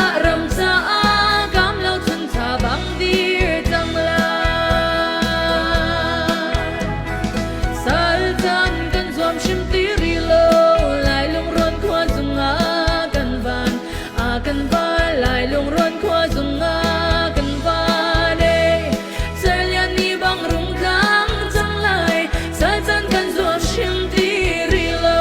Mah ram caah kam lo chun tha bang dir cang lai. Sal caan kan zuam hrim ti rih lo, Lai lungrawn khua zungah kan van, a kan van, Lai lungrawn khua zungah kan van. Ei, Cerlian ni bang rung tlang cang lai, sal caan kan zuam hrim ti rih lo.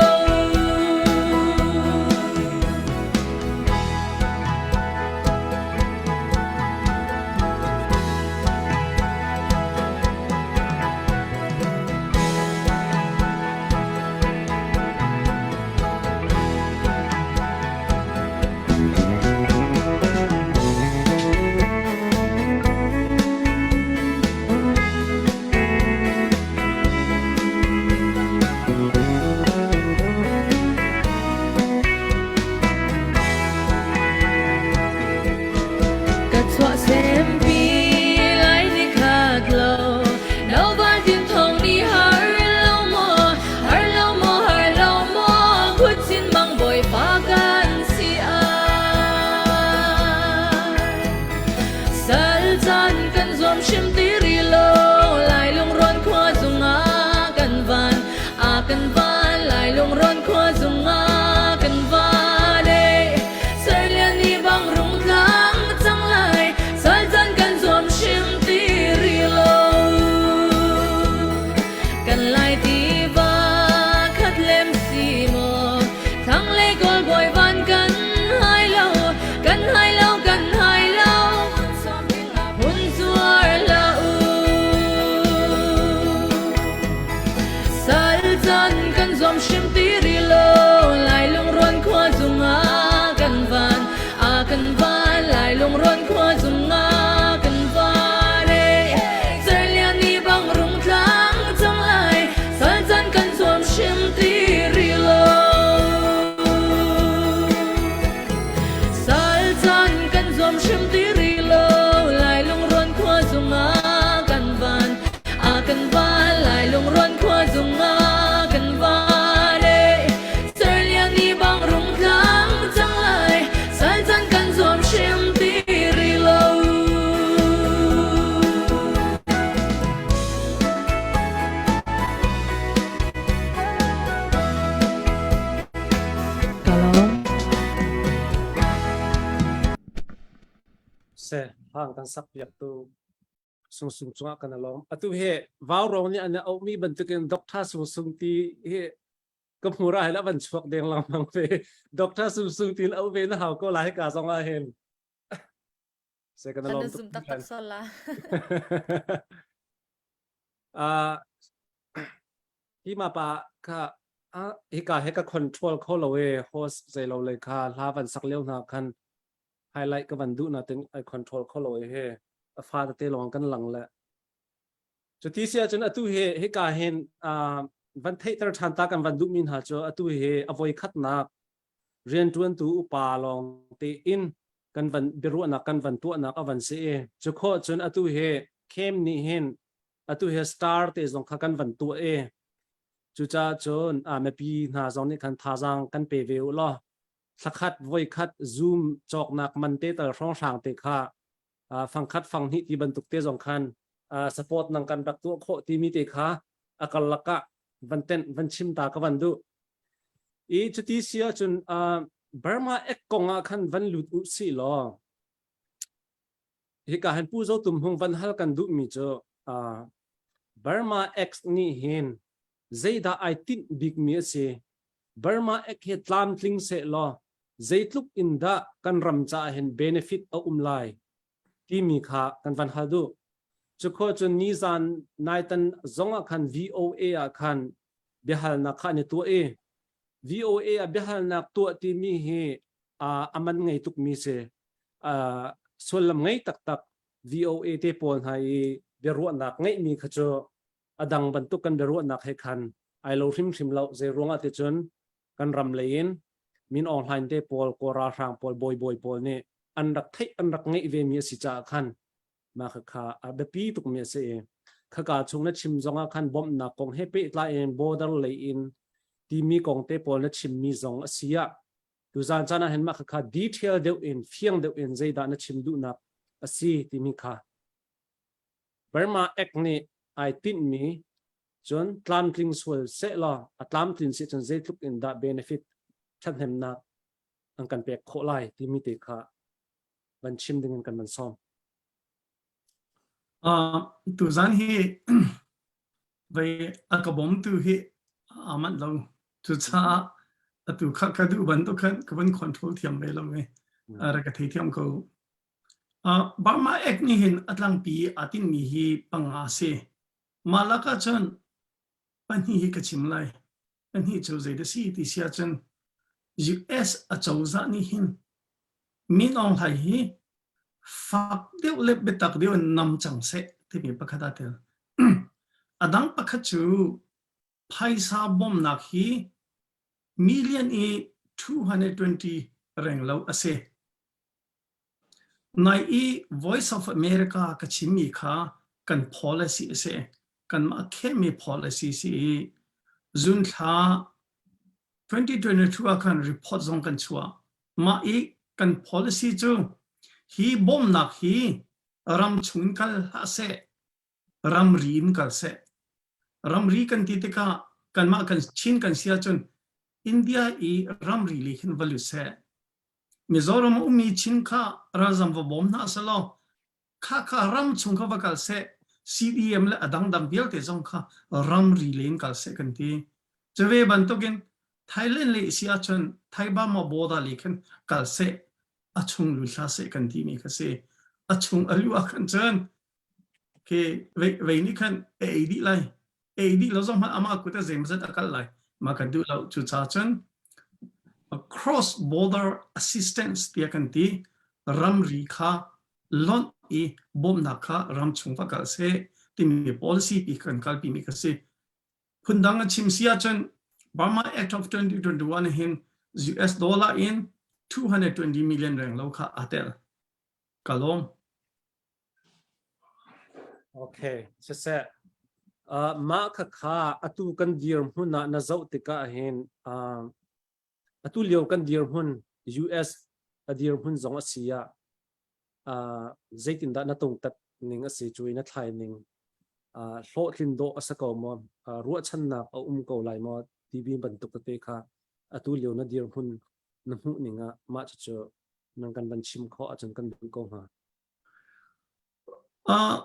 Ka chuah sempi lai ni khat lo no van tin thong ni har lo maw har lo maw har lo maw khut chin mang bawi pa kan si ai sal chan kan zuam hrim ti ri lo lai lungrawn khua zungah kan van a kan van lai lungrawn khua zungah kan van e Serlian ni bang rung tlang cang lai sal chan kan zuam hrim ti ri lo kan lai tiva khat lem si maw thang le kawl bawi van kan hai lo kan hai lo kan hai lo hun zuar la u Sal chan kan zuam hrim ti ri lo lai lungrawn khua zungah kan van a kan van lai lungrawn khua zungah kan van e Cerlian ni bang rung tlang cang lai sal chan kan zuam hrim ti ri lo Sal chan kan zuam hrim ti ri lo lai lungrawn khua zungah kan van a kan van lai lungrawn khua zungah kan van e Cerlian ni bang rung tlang cang lai sal chan kan zuam hrim ti ri lo Ka lawm. Se hang kan sak piak tu Sung Sung cungah kan alawm. Atu hi Vaurawng nih an auhmi bantukin Doctor Sung Sung ti hi ka hmur ah hin a van chuak deng lengmang ve. Doctor Sung Sung tin auh ve na hau ko lai ka zong ah hin. Se kan Kan alawm na tuk zum taktak sol la. Uh, hi ma pa kha hika he ka control kho lo e host zei lo le kha hla van sak leo hna khan highlight ka van duh na tin ai control kho lo e he a fa te lawng kan lang le cuti si ahcun atu hi hika hin van theihter ṭhan ta kan van duh mi hna cu atu hi a voi khatnak rianṭuantu upa lawng te in kan van biaruahnak kan van tuahnak a van si i cu khawh cun atu hi khem nih hin atu hi star te zong kha kan van tuah i cucaah cun mipi hna zong nih khan thazaang kan pe ve u law thlakhat voikhat zoom cawknak man te tal hrawnghrang te kha fangkhat fanghnih ti bantuk te zong khan support nang kan rak tuah khawh timi te kha a karlak ah van tenh van chim ta ka van duh i cuti si ahcun Burma ek kong ah khan van lut u si law hika han Pu Zo Tum Hung van hal kan duh mi cu Burma X nih hin zeidah ai tinh bik mi a si Burma Act hi tlamtling seh law zeitluk in dah kan ram caah hin benefit a um lai timi kha kan van hal duh. Cukhua cun nizan naitan zong ah khan VOA ah khan biahalnak kha an i tuah i VOA ah biahalnak tuah timi hi a man ngei tukmi si. Sullam ngei taktak VOA te pawl hna i biaruahnak ngeihmi kha cu a dang bantuk kan biaruahnak he khan ai lo hrimhrim lo zei ruangah ti cun kan ram lei in Min Aung Hlaing te pawl Kawl ralhrang pawl bawibawi pawl nih an rak theih an rak ngeih ve mi a si caah khan mah kha a biapi tuk mi a si i khaka chung na chim zongah khan bawmhnak kong he pehtlai in border lei in timi kong te pawl na chimmi zong a si ah. Tuzan caan ah hin mah khakha detail deuh in fiang deuh in zeidah na chim duhnak a si timi kha Burma Act nih ai tinhmi cun tlamtling sual sehlaw a tlamtlin si cun zeitluk in dah benefit ṭhathnemnak an kan pek khawh lai timi te kha van chim ding in kan van sawm. Uh, tuzan hi vei a ka bawmtu hi aa manh lo. Cucaah atu kha ka duh bantuk khan ka van control thiam ve lo i rak ka thei thiam ko. Uh, Burma Act nih hin a tlangpi aa tinhmi hi panga a si. Mah lakah cun pahnih hi ka chim lai. Pahnih cu zeidah si ti si ahcun US acozah nih hin Min Aung Hlaing hi fak deuh le biatak deuh in nam cang seh timi pakhat aa tel. A dang pakhat cu phaisa bawmhnak hi million i 220 renglo a si. Nai i Voice of America ka chimmi kha kan policy a si. Kanmah khehmi policy si i June thla 2022 ah khan report zong kan chuah. Mah i kan policy cu hi bawmhnak hi ram chung in kal hlah seh, ramri in kal seh. Ramri kan ti tikah kanmah kan Chin kan si ahcun India i ramri li khin va lut seh. Mizoram a ummi Chin kha ralzam va bawm hna selaw kha kha ram chung kha va kal seh CDM le a dangdang vialte zong kha ramri len kal seh kan ti. Cuve bantukin Thailand le si ahcun Thai Burma border le khan kal seh a chung lut hlah seh kan timi kha si. A chung a luh ah khan cun khi vei nih khan a ei dih lai. Ei dih lo zong hmanh amah kut a zeimawzat a kal lai. Mah kan duh lo. Cucaah cun cross border assistance tiah kan ti. Ramri kha lonh i bawmhnak kha ram chung va kal seh timi policy pi kan kalpi mi kha si. Phundang a chim si ahcun Burma Act of 2021 hin US dollar in 220 million reng lo kha aa tel. Ka lawm. Okay, siseh. Uh, mah khakha atu kan dirhmun ah na zoh tikah hin uh, atu lio kan dirhmun US a dirhmun zong a si ah uh, zeitindah na tungtat ning a si cu i na thlai ning uh, hlawhtlin dawh a si ko maw uh, ruahchannak a um ko lai maw TV bantuk tete kha atu lio na dirhmun na hmuh ning ah mah cucu nan kan van chim khawh ahcun kan duh ko hnga. Uh,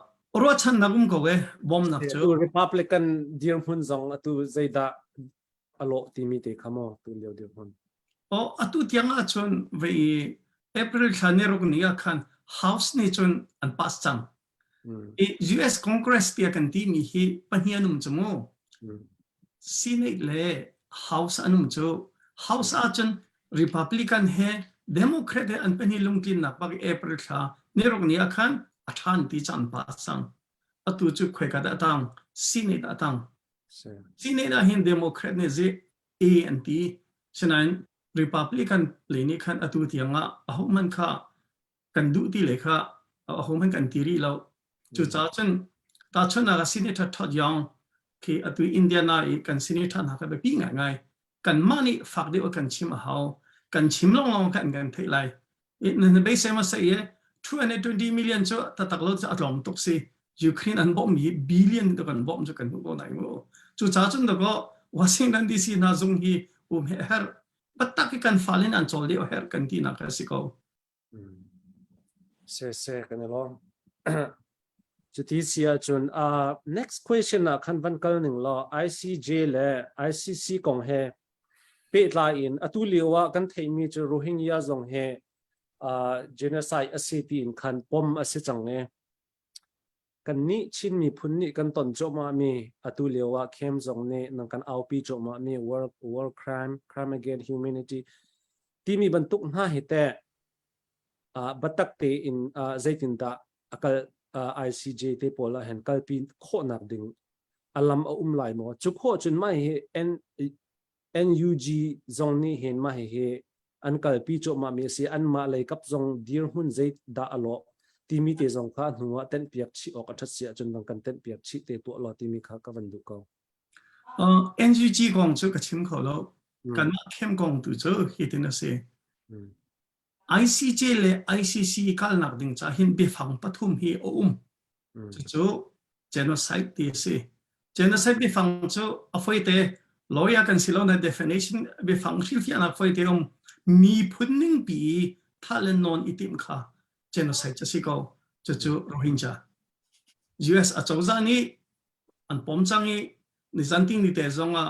ruahchannak um ko e bawmnak cu. Atu Republican dirhmun zong atu zeidah a lawh timi te kha maw tu lio dirhmun? Oh, atu tiang ahcun vei April thla ni ruk ni ah khan House nih cun an pass cang. Mm. I US Congress tiah kan timi hi pahnih an um cu mu. Mm. Senate le House an um cu. House ahcun Republican he Democrat he an pahnih lungtlinnak bak April thla niruk ni ah khan a ṭhan ti caan pass cang. Atu cu khoika dah a tang? Senate ah a tang. Senate ah hin Democrat nih zi A an ti. Sinain Republican lei nih khan atu tiang ah ahohmanh kha kan duh ti le kha ahohmanh kan ti rih lo. Cucaah cun tahchunhnak ah Senator Todd Young khi atu Indiana i kan senator hna kha biapi ngaingai. Kanmah nih fak deuh kan chim a hau. Kan chim lawnglawng khan kan theih lai. Na beisei ma sei 220 million cu tatak lo cu a tlawm tuk si. Ukraine an bawmh mi billion to kan bawmh cu kan hmuh ko nai mu. Cucaah cun dakaw Washington DC hna zung hi um he her batak i kan fale in an cawl deuh her kan ti nak a si ko. Se se kan i lawm. Cuti si ahcun uh, next question ah khan van kal ning law ICJ le ICC kong he pehtlai in atu lio ah kan theihmi cu Rohingya zong he uh, genocide a si tiin khan pom a si cang e. Kannih Chin miphun nih kan ton cuahmahmi atu lio ah khem zong nih nan kan aupi cuahmahmi war, war crime, crime against humanity timi bantuk hna hi teh uh, biatak tein uh, zeitindah a kal uh, ICJ te pawl ah hin kalpi khawhnak ding a lam a um lai maw? Cu khawh cun mah hi N, NUG zong nih hin mah hihi an kalpi cuahmah mi a si anmah lei kap zong dirhmun zeidah a lawh timi te zong kha hnu ah tenhpiak chih awk a ṭhat si ahcun dang kan tenhpiak chih te tuah law timi kha ka van duh ko. Uh, NUG kong cu ka chim kho lo. Kanmah khem kong tu cu hitin a si. ICJ le ICC kalnak ding ca hin biafang pathum hi a um. Cucu genocide ti a si. Genocide biafang cu a foite lawyer kan si lo na definition biafang hrilhfiahnak foite um miphun ningpi i thah le nawn i timh kha genocide a si ko. Cucu Rohingya. US acozah nih an pom cang i nizan ting ni te zong ah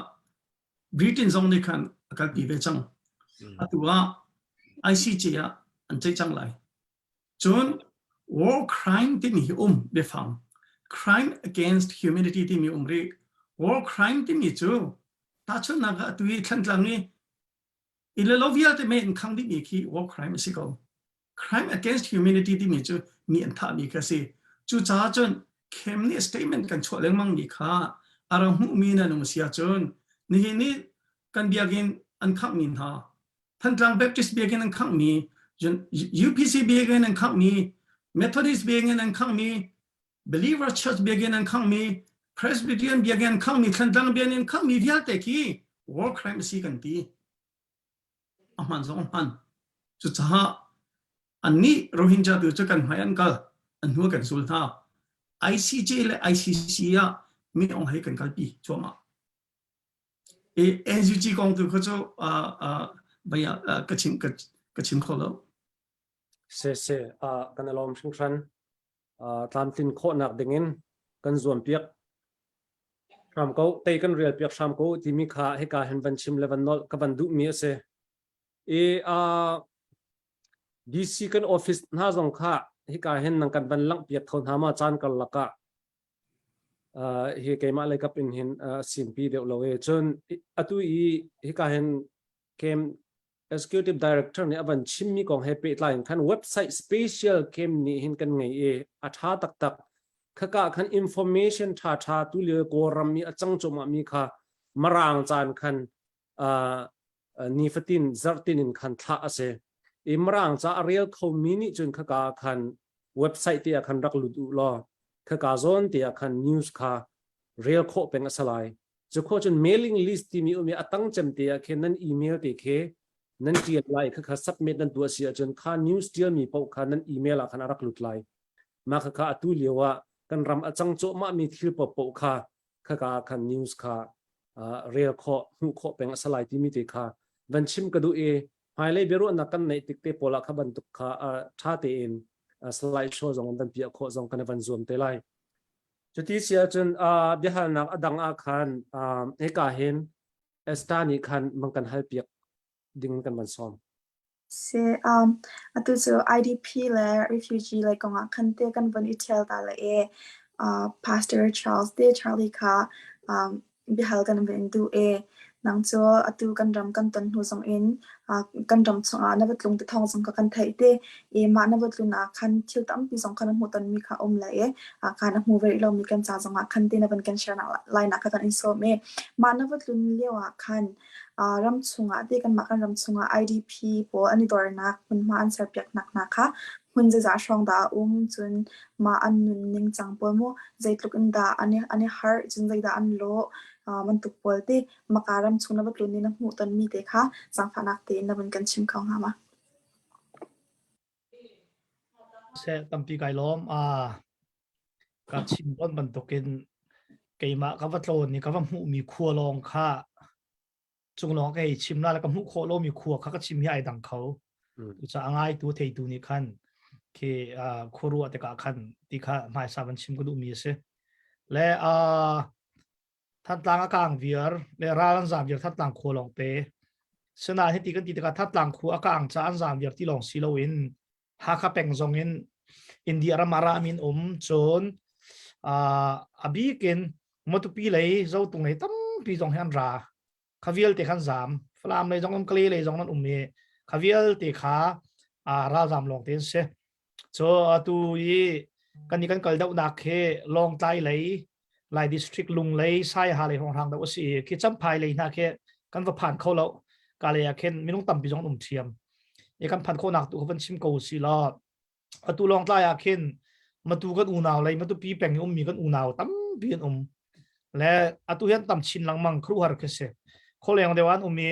Britain zong nih khan a kalpi ve cang. Atu ah ICJ ah an ceih cang lai. Cun war crime timi hi um biafang. Crime against humanity timi um rih. War crime timi cu tahchunhnak ah atu i Thlantlang i inn le lo vialte mei in khang dihmi khi war crime a si ko. Crime against humanity timi cu mi an thahmi kha a si. Cucaah cun khem nih statement kan chuah lengmang mi kha a rak hmuhmi nan um si ahcun nihin ni kan biakinn an khanghmi hna Thantlang Baptist biakinn an khanghmi UPC biakinn an khanghmi Methodist biakinn an khanghmi Believer Church biakinn an khanghmi Presbyterian biakinn an khanghmi Thantlang biakinn an khanghmi vialte khi war crime a si kan ti. A hman zong a hman. Cucaah annih Rohingya tu cu kan hmai an kal, an hnu kan zul hna. ICJ le ICC ah mi ong hei kan kalpi cuahmah. I NUG kong tu kha cu baya ka chim ka chim kho lo. Se se kan alawm hringhran tlamtlin khawhnak dingin kan zuam piak hram ko tei kan rial piak hram ko timi kha hika hin van chim le van nolh ka van duhmi a si i DC kan office hna zong kha hika hin nang kan van langh piak tho hna ma caan karlak ah hi keimah lei kap in hin simpi deuh lo e cun atu i hika hin kem Executive Director nih a van chimmi kong he pehtlai in khan website special kem nih hin kan ngei i a ṭha taktak. Khaka khan information ṭha ṭha tu lio Kawlram i a cang cuahmah mi kha Mirang caan khan uh, nifatin zarhtin in khan thlah a si. I Mirang ca a rel khomi nih cun khaka khan website te ah khan rak lut u law khaka zawn te ah khan news kha rel khawh peng a si lai. Cu khawh cun mailing list timi um i a tang cem te ah khin nan email te khi nan tial lai kha kha submit nan tuah si ahcun kha news tialmi paoh kha nan email ah khan a rak lut lai. Mah kha kha atu lio ah kan ram a cang cuahmah mi thil paohpaoh kha khaka ah khan news kha rel khawh hmuh khawh peng a si lai timi te kha van chim ka duh i hmailei biaruahnak kan neih tik te pawl ah kha bantuk kha ṭha tein slide show zong van piah khawh zong kan van zuam te lai. Cuti si ahcun uh, biahalnak a dang ah khan uh, hika hin Esther nih khan mang kan halpiak ding kan van sawm. Si, um, atu cu IDP le refugee lei kongah khan te kan von i ṭhial ta le i uh, Pastor Charles te Charlie kha um, biahal kan van duh i nang cu atu kan ram kan ton hnu zong in kan ram chungah na va tlung ti thawng zong kha kan theih ti i mah na va tlun ah khan thil tampi zong kha na hmuhtonmi kha um lai i khan a hmu ve rih lomi kan ca zong ah khan ti na van kan share nak lai nak kha kan in sawm i mah na va tlun lio ah khan ram chungah ti kanmah kan ram chungah IDP pawl an i dornak hmunhma an serpiak nak hna kha hmun zeizah hrawng dah a um cun mah an nun ningcang pawl mu zeitluk in dah an i an i harh cun zeidah an lawh bantuk pawl ti maka ram chung na va tlun i na hmuh tonmi te kha zaangfahnak tein na vun kan chim kho hnga ma? Seh tampi kai lawm. Ah ka chim tawn bantukin keimah ka va tlawn i ka va hmuhmi khua lawng kha cung lawng ka hei chim la le ka hmuh khawh lomi khua kha ka chim hi ai dang kho. Cucaah a ngaitu theitu nih khan khi khuaruah tikah khan ti kha hmaisa van chim ka duhmi a si. Le Thantlang a kang viar le ral an zaam viar Thantlang khua lawng te. Sinain hiti kan ti tikah Thantlang khua a kang ca an zaam viar ti lawng si loin Hakha peng zong in India ram ah rami an um cun a bik in Matupi lei Zotung lei tampi zong hi an ra. Kha vialte khan zaam. Falam lei zong um Kale lei zong an um i kha vialte kha ralzaam lawng te an si. So atu i kan i kan kal deuhnak hi Lawngtlai lei Lai district Lunglei Saiha lei hrawnghrang deuh a si i khi Champhai lei hna khi kan va phan kho lo. Ka lei ah khin minung tampi zong an um ṭhiam. I kan phan khawhnak tu kha van chim ko si law atu Lawngtlai ah khin Matu kan unau lei Matupi peng i ummi kan unau tampi an um. Le atu hian tam chin lengmang khuaruahhar khi si. Khualeng deuh an um i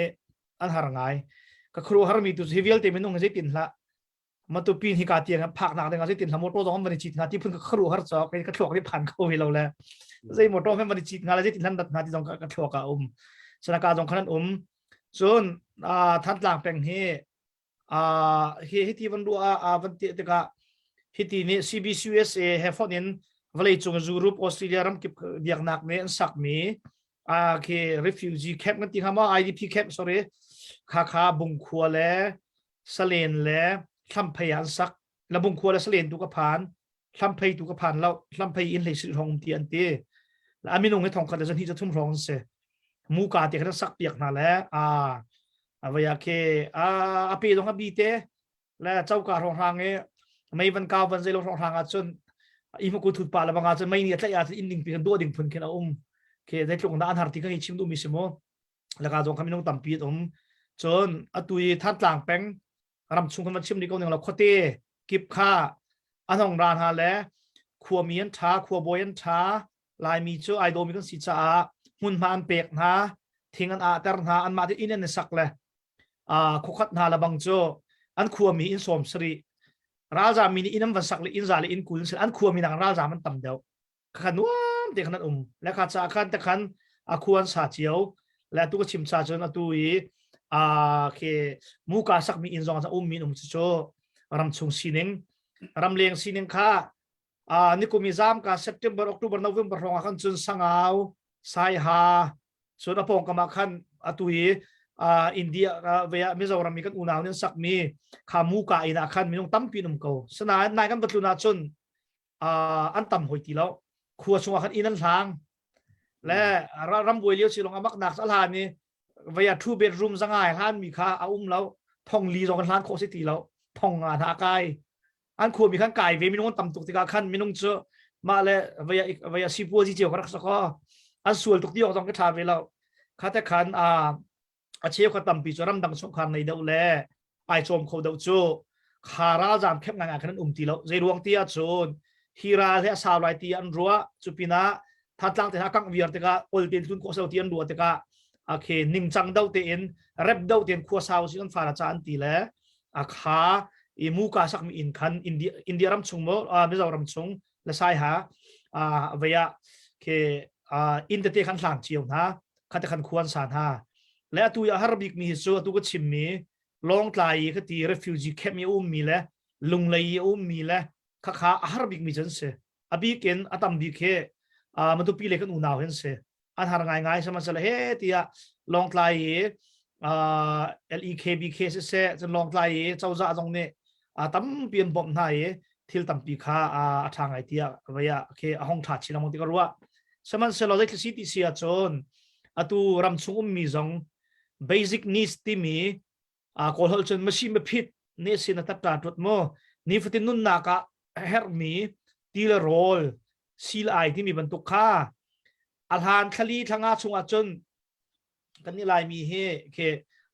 an har ngai. Ka khuaruahhar mi tu hi vialte minung hi zeitin hlah Matupi hi ka tiang phak nak ding ah zeitin hlah motor zong van i cit hnga ti phun ka khuaruahhar cawk ka thluak nih phan kho ve lo le zei motor hme van i cit hnga le zeitin hlan dat hnga ti zong ka thluak ah um. Sanaka zong khan an um. Cun Thantlang peng hi hi hi ti van ruah ah van ti tikah hiti nih CBCUSA he fonh in vawleicung Europe Australia ramkip biaknak nih an sakmi khi refugee camp kan ti hnga maw IDP camp sorry kha kha Bungkhua le Salen le Hlamphei ah an sak la Bungkhua le Salen tu ka phan Hlamphei tu ka phan lo Hlamphei in hlei sri hrawng um ti an ti a minung hi thongkhat le zahnih zathum hrawng an si muka te khan sak piak hna le a avaya ke a a pe dong a bi te le choka hrawng hrang i mei van kau van zeilo hrawng hrang ah cun i hmuku thut pa le banga cun mei ni a tlaih ah cun inn ding pi kan duah ding phun khin a um ke zeitluk na an har ti kan i chim duh mi si mu laka zong kha minung tampi an um cun atu i Thantlang peng ram chung kan van chim rih ko ning lo khuate kip kha an hong ra hna le khuami an ṭha khuabawi an ṭha Laimi cu ai dawmi kan si caah hmunhma an pek hna thing an ahter hna anmah te inn an i sak le khuakhat hna lebang cu an khuami inn 70 ralzam mi nih inn an van sak le inn za le inn 20 an khuami nak ralzam an tam deuh kha nuam te khan an um le kha ca khan te khan a khuan sa cio le tu ka chim cha cun atu i a khi muka sakmi inn zong um mi um cu ramchung sining ramleng sining kha a nikum i zam ka September October November hrawng ah khan cun Sangau Saiha cun a pawngkam ah khan atu i India ve ah Mizoram i kan unau nih an sakmi kha muka inn ah khan minung tampi an um ko sinain nai kan va tlun ah cun an tam hoi ti lo khua chungah khan inn an hlang le rambuai lio si long amak nak a hlan i vaya two bedroom zangai hlan mi kha a um lo thong li zong an hlan khawh si ti lo thong nga hna kai an khua mi khan kai ve minung tam tuk tikah khan minung cu mah le vaya vaya sipuazi cio ka rak sako an sual tuk ti ok zong ka tha ve lo kha te khan a a cheu kha tampi cu ramdang chungkhar nei deuh le ai cawm kho deuh cu kha ralzam khep ngai ngai khan an um ti lo zei ruang ti ahcun hi ral hi a sau lai ti an ruah cu pinah Thantlang te hna kangh viar tikah ol tein tlun khawh selo ti an ruah tikah okay ningcang do tein rep do tein khua sau si kan fara cha an ti le a kha i muka sakmi inn khan India India ram chung mo Mizoram chung le sai ha a veya ke inn tete khan hlang cio hna khate khan khuan sa hna le atu i a har bik mi hi cu atu ka chim mi Lawngtlai i ka ti refugee camp i um mi le Lunglei i um mi le khakha a har bik mi cu an si a bik in a tam bik hi Matupi le kan unau hin si an har ngai ngai sihmanhsehlaw he tiah Lawngtlai i LEKBK siseh cun Lawngtlai i cozah zong nih tampi an bawmh hna i thil tampi kha a ṭha ngai tiah vei ah khi a hong ṭha chin lengmang ti ka ruah sihmanhsehlaw zeitluk si ti si ahcun atu ram chung ummi zong basic needs timi kawl holh cun masi maphit ne sin a tatta ṭut mu nifatin nunnak ah herhmi ti le rawl sil ai timi bantuk kha a hlan thlali thlanga chungah cun kan ni laimi hi khi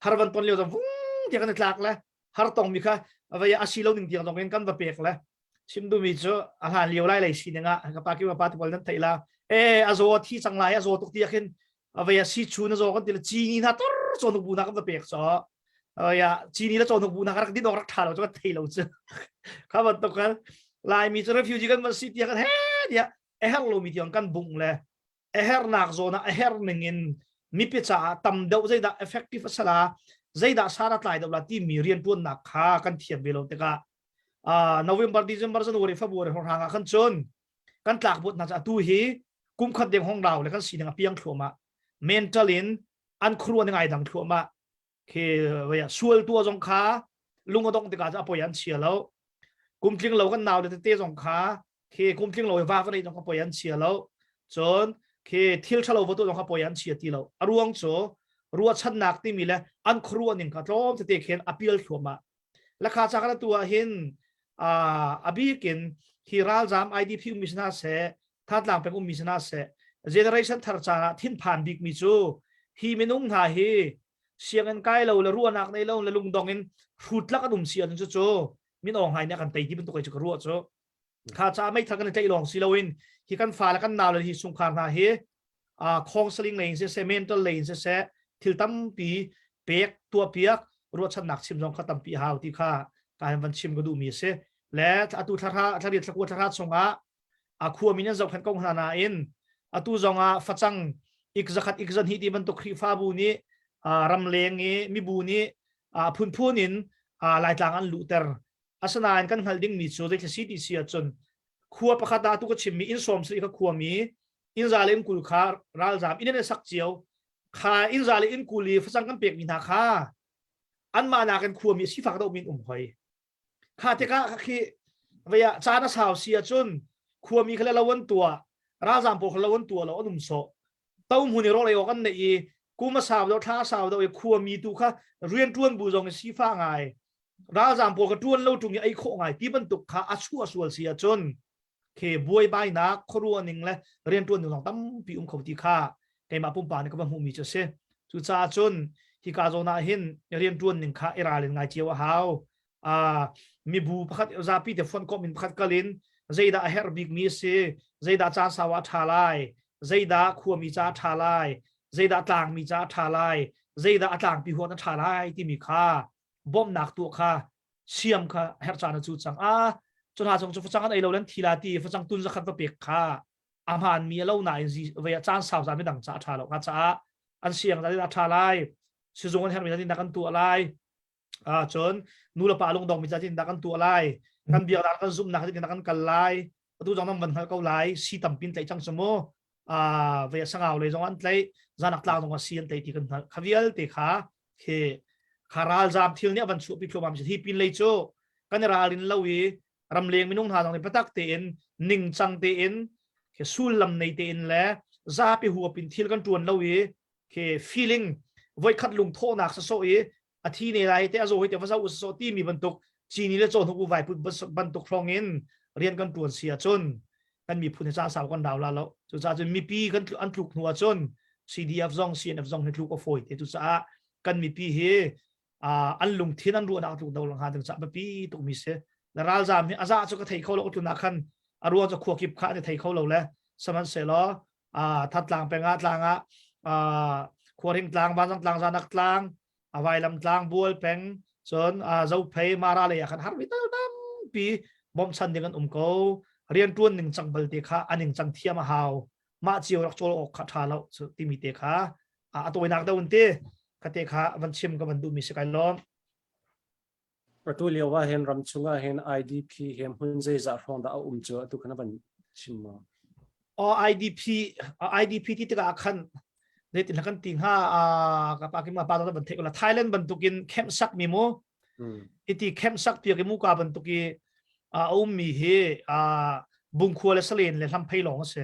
har van ton lio zong vung tiang kan i tlak le har tong mi kha vei a si lo ning tiang zong in kan va pek le chim duhmi cu a hlan lio lai lei sining ah ka pa ki pa te pawl nan theih la e a zaw thi cang lai a zaw tuk ti khin vei a si chu na zaw kan ti le chini na tor chaw bu na kan va pek cho ya chini la chaw bu na rak din rak tha lo chu kan thei lo chu kha ban to kan laimi cu refugee kan van si tiang kan he dia a her lo mi tiang kan bung le a hernak zawn ah a her ning in mipi caah tam deuh zeidah effective a sala zeidah sara tlai deuh la timi riantuannak kha kan thiam ve lo tikah November December January February hong hrang ah khan cun kan tlak buat hna cu atu hi kum khat deng hong rau le kan sining a piang thluahmah mental in an khuruan ngai dang thluahmah khi sual tua zong kha lung a dong tikah a poi an chia lo kum tling lo kan nau le tete zong kha khi kum tling lo va va nei zong kha poi an chia lo cun khi thil thalo va tu zong kha poi an chia ti lo a ruang cu ruahchannak timi le an khuaruah ning kha tlawm tete khin a pial thluahmah lakha cha kan tu ah hin a bikin hi ralzam IDP ummi sina se Thantlang peng ummi sina se generation thar caan ah thinphan bik mi cu hi minung hna hi sianginn kai lo le ruahnak nei lo le lungdong in hrutlak an um si ahcun cu cu min awng hai nih a kan tei ti bantuk cu ka ruah cu kha ca meithal kan i tlaih lawng si loin hi kan fa le kan nau le hi chungkhar hna hi counseling lei in siseh mental lei in siseh thil tampi pek tuahpiak. Ruahchannak chim zong kha tampi hau ti kha ka han van chim ka duhmi a si. Le atu thla thla thlakua thla chungah a khuami nan zohkhenh ko hna nain atu zongah facang ik zakhat ik zan hi ti bantuk Khrihfabu nih ramleng i mibu nih phunphun in Laitlang an luhter. Asinain kan hngalh dingmi cu zeithil si ti si ahcun khua pakhat ah atu ka chimmi inn sawm sari kha khuami inn za le inn 20 kha ralzaam inn an sak cio kha inn za le inn 20 i facang kan pekmi hna kha anmah nakin khuami sifak deuh min um hoi. Kha tikah khi vei ah caan a sau si ahcun khuami kha le lo an tuah ralzaam pawl kha lo an tuah lo an um sawh to hmun i rawl ei awk an neih i kum a sau deuh thla a sau deuh i khuami tu kha rianṭuan bu zong i sifah ngai ralzaam pawl kha ṭuan lo ṭung i ei khawh ngai ti bantuk kha a chuah sual si ahcun khi buaibainak khuaruah ning le rianṭuan ning zong tampi um kho ti kha keimah pumpak nih ka va hmuhmi cu a si. Cucaah cun hika zawn ah hin rianṭuan ning kha i ralrin ngai cio a hau. Uh, mibu pakhat zapi te fonhkomh in pakhat kal in zeidah a herh bikmi a si, zeidah caan sau ah a ṭha lai, zeidah khuami ca a ṭha lai, zeidah tlangmi ca a ṭha lai, zeidah a tlangpi huan a ṭha lai timi kha bawmhnak tuah kha siam kha herh caan a cu cang. Ah, cu hna chung cu facang an ei lo len thi la ti facang tun zakhat va pek kha a hmaanmi a lo nain vei ah caan sau caan midang ca a ṭha lo nga caah an siang a ṭha lai sizung an herhmi dah kan tuah lai ah cun nu le pa lungdong mi ca dah kan tuah lai kan biaknak kan zumhnak dah kan kal lai atu zong nan van hngal ko lai si tampin tlaih cang cu mu ah vei sangau lei zong an tlaih zanak tlang zong a si an tlaih ti kan hngalh kha vialte kha khi kha ralzam thil nih a van chuahpi thluahmah mi hi pin lei cu kan i ralrin lo i ramleng minung hna zong nih biatak tein ningcang tein khi sullam nei tein le zapi huap in thil kan tuan lo i khi feeling voikhat lungthawhnak sasawh i a thi ne lai te a zaw hi te va zau sasawh ti mi bantuk cini le cawhnuk u vai put bantuk hrawng in rian kan tuan si ahcun kan miphun hi caan sau kan rau la lo cucaah cun mipi kan an tluk hnu ahcun CDF zong CNF zong hi tluk a fawi te cucaah kan mipi hi an lungthin an ruahnak tluk do lang ha ding ca biapi tuk mi si na ralzam hi aza cu ka thei kho lo tlun ah khan a ruang cu khua kip kha an thei kho lo le sihmanhsehlaw thattlang peng ah tlang ah khuaring tlang vanzang tlang zanak tlang availam tlang bual peng cun zophei mara lei ah khan harmi tal tampi bawmchan ding an um ko rian tuan ning cang balte kha aning cang thiam a hau mah cio rak cawl awk kha tha lo timi te kha a tawinak deuh in ti kha te kha van chim ka van duhmi si kai lawm. Atu lio ah hin ram chung ah hin IDP he hmun zeizah hrawng dah a um cu atu khan van chim maw? Oh IDP IDP ti tikah khan zeitin kan ti hnga ka pa kim pa van theih ko la Thailand bantukin camp sak mi mu iti camp sak piak i mu ka bantuk i a ummi hi bungkhua le salen le hlamphei lawng a si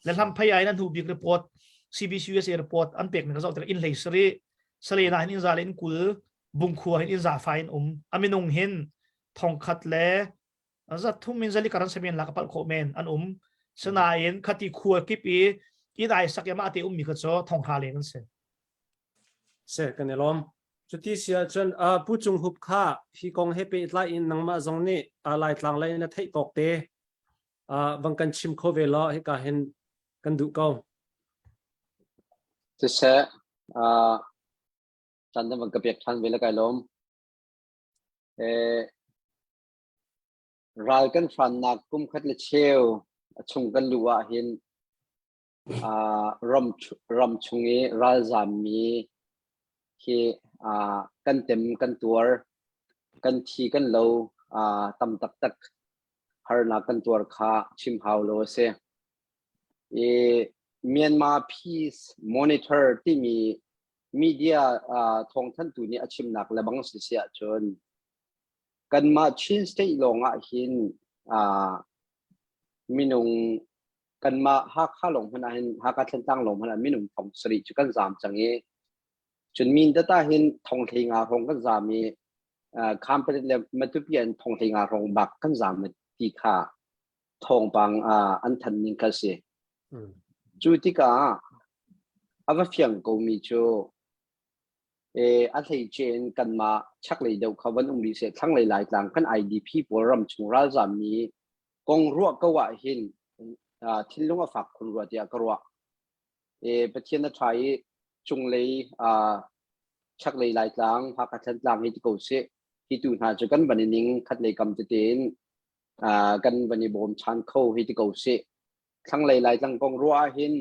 le hlamphei ai na hnu bik report CBCUSA report an pek mi ka zoh tikah inn hlei sari salen ah hin inn za le inn 20 bungkhua hin inn za fa in um a minung hin thongkhat le za thum in zali karan samian la ka pal kho men an um sinain khati khua kip i inn ai sak ma te um mi kha cho thonghra leng an si Se kan i lawm. Cuti si ahcun uh, Pu Cung Hup kha hi kong he pehtlai in nangmah zong nih uh, Laitlang lei na theih tawk te uh, vang kan chim kho ve law hika hin kan duh ko. Siseh, uh, caan na van ka pek ṭhan ve le kai lawm. Eh, ral kan hrannak kum khat le cheu a chung kan luh ah hin uh, ram ram chung i ralzammi khi uh, kan tem kan tuar kan thi kan lo uh, tam taktak harnak kan tuar kha chim hau lo a si. I Myanmar Peace Monitor timi media uh, thawngthanhtu nih a chimnak lebang si si ahcun kanmah Chin State lawng ah hin uh, minung kanmah Hakha lawng hmanh ah hin Hakha Thantlang lawng hmanh ah minung thong sarih cu kan zaam cang i cun Mindat ah hin thong hlei nga hrawng kan zaam i Khampat le Matupi an thong hlei nga hrawng bak kan zaam ti kha thawngpang an thanh ning kha si. Cu tikah a va fiang komi cu a hleice in kanmah chaklei deuh kha van um rih seh thlanglei Laitlang kan IDP pawl ram chung ralzammi kong ruah ko ah hin thinlung a fak khun rua tiah ka ruah. Pathian a ṭha i cunglei. Chaklei Laitlang, Hakha Thantlang hi ti ko sih. Hi tu hna cu kan van i ning khatlei kam tete in kan van i bawm chan kho hi ti ko sih. Thlanglei Laitlang kong ruah ahhin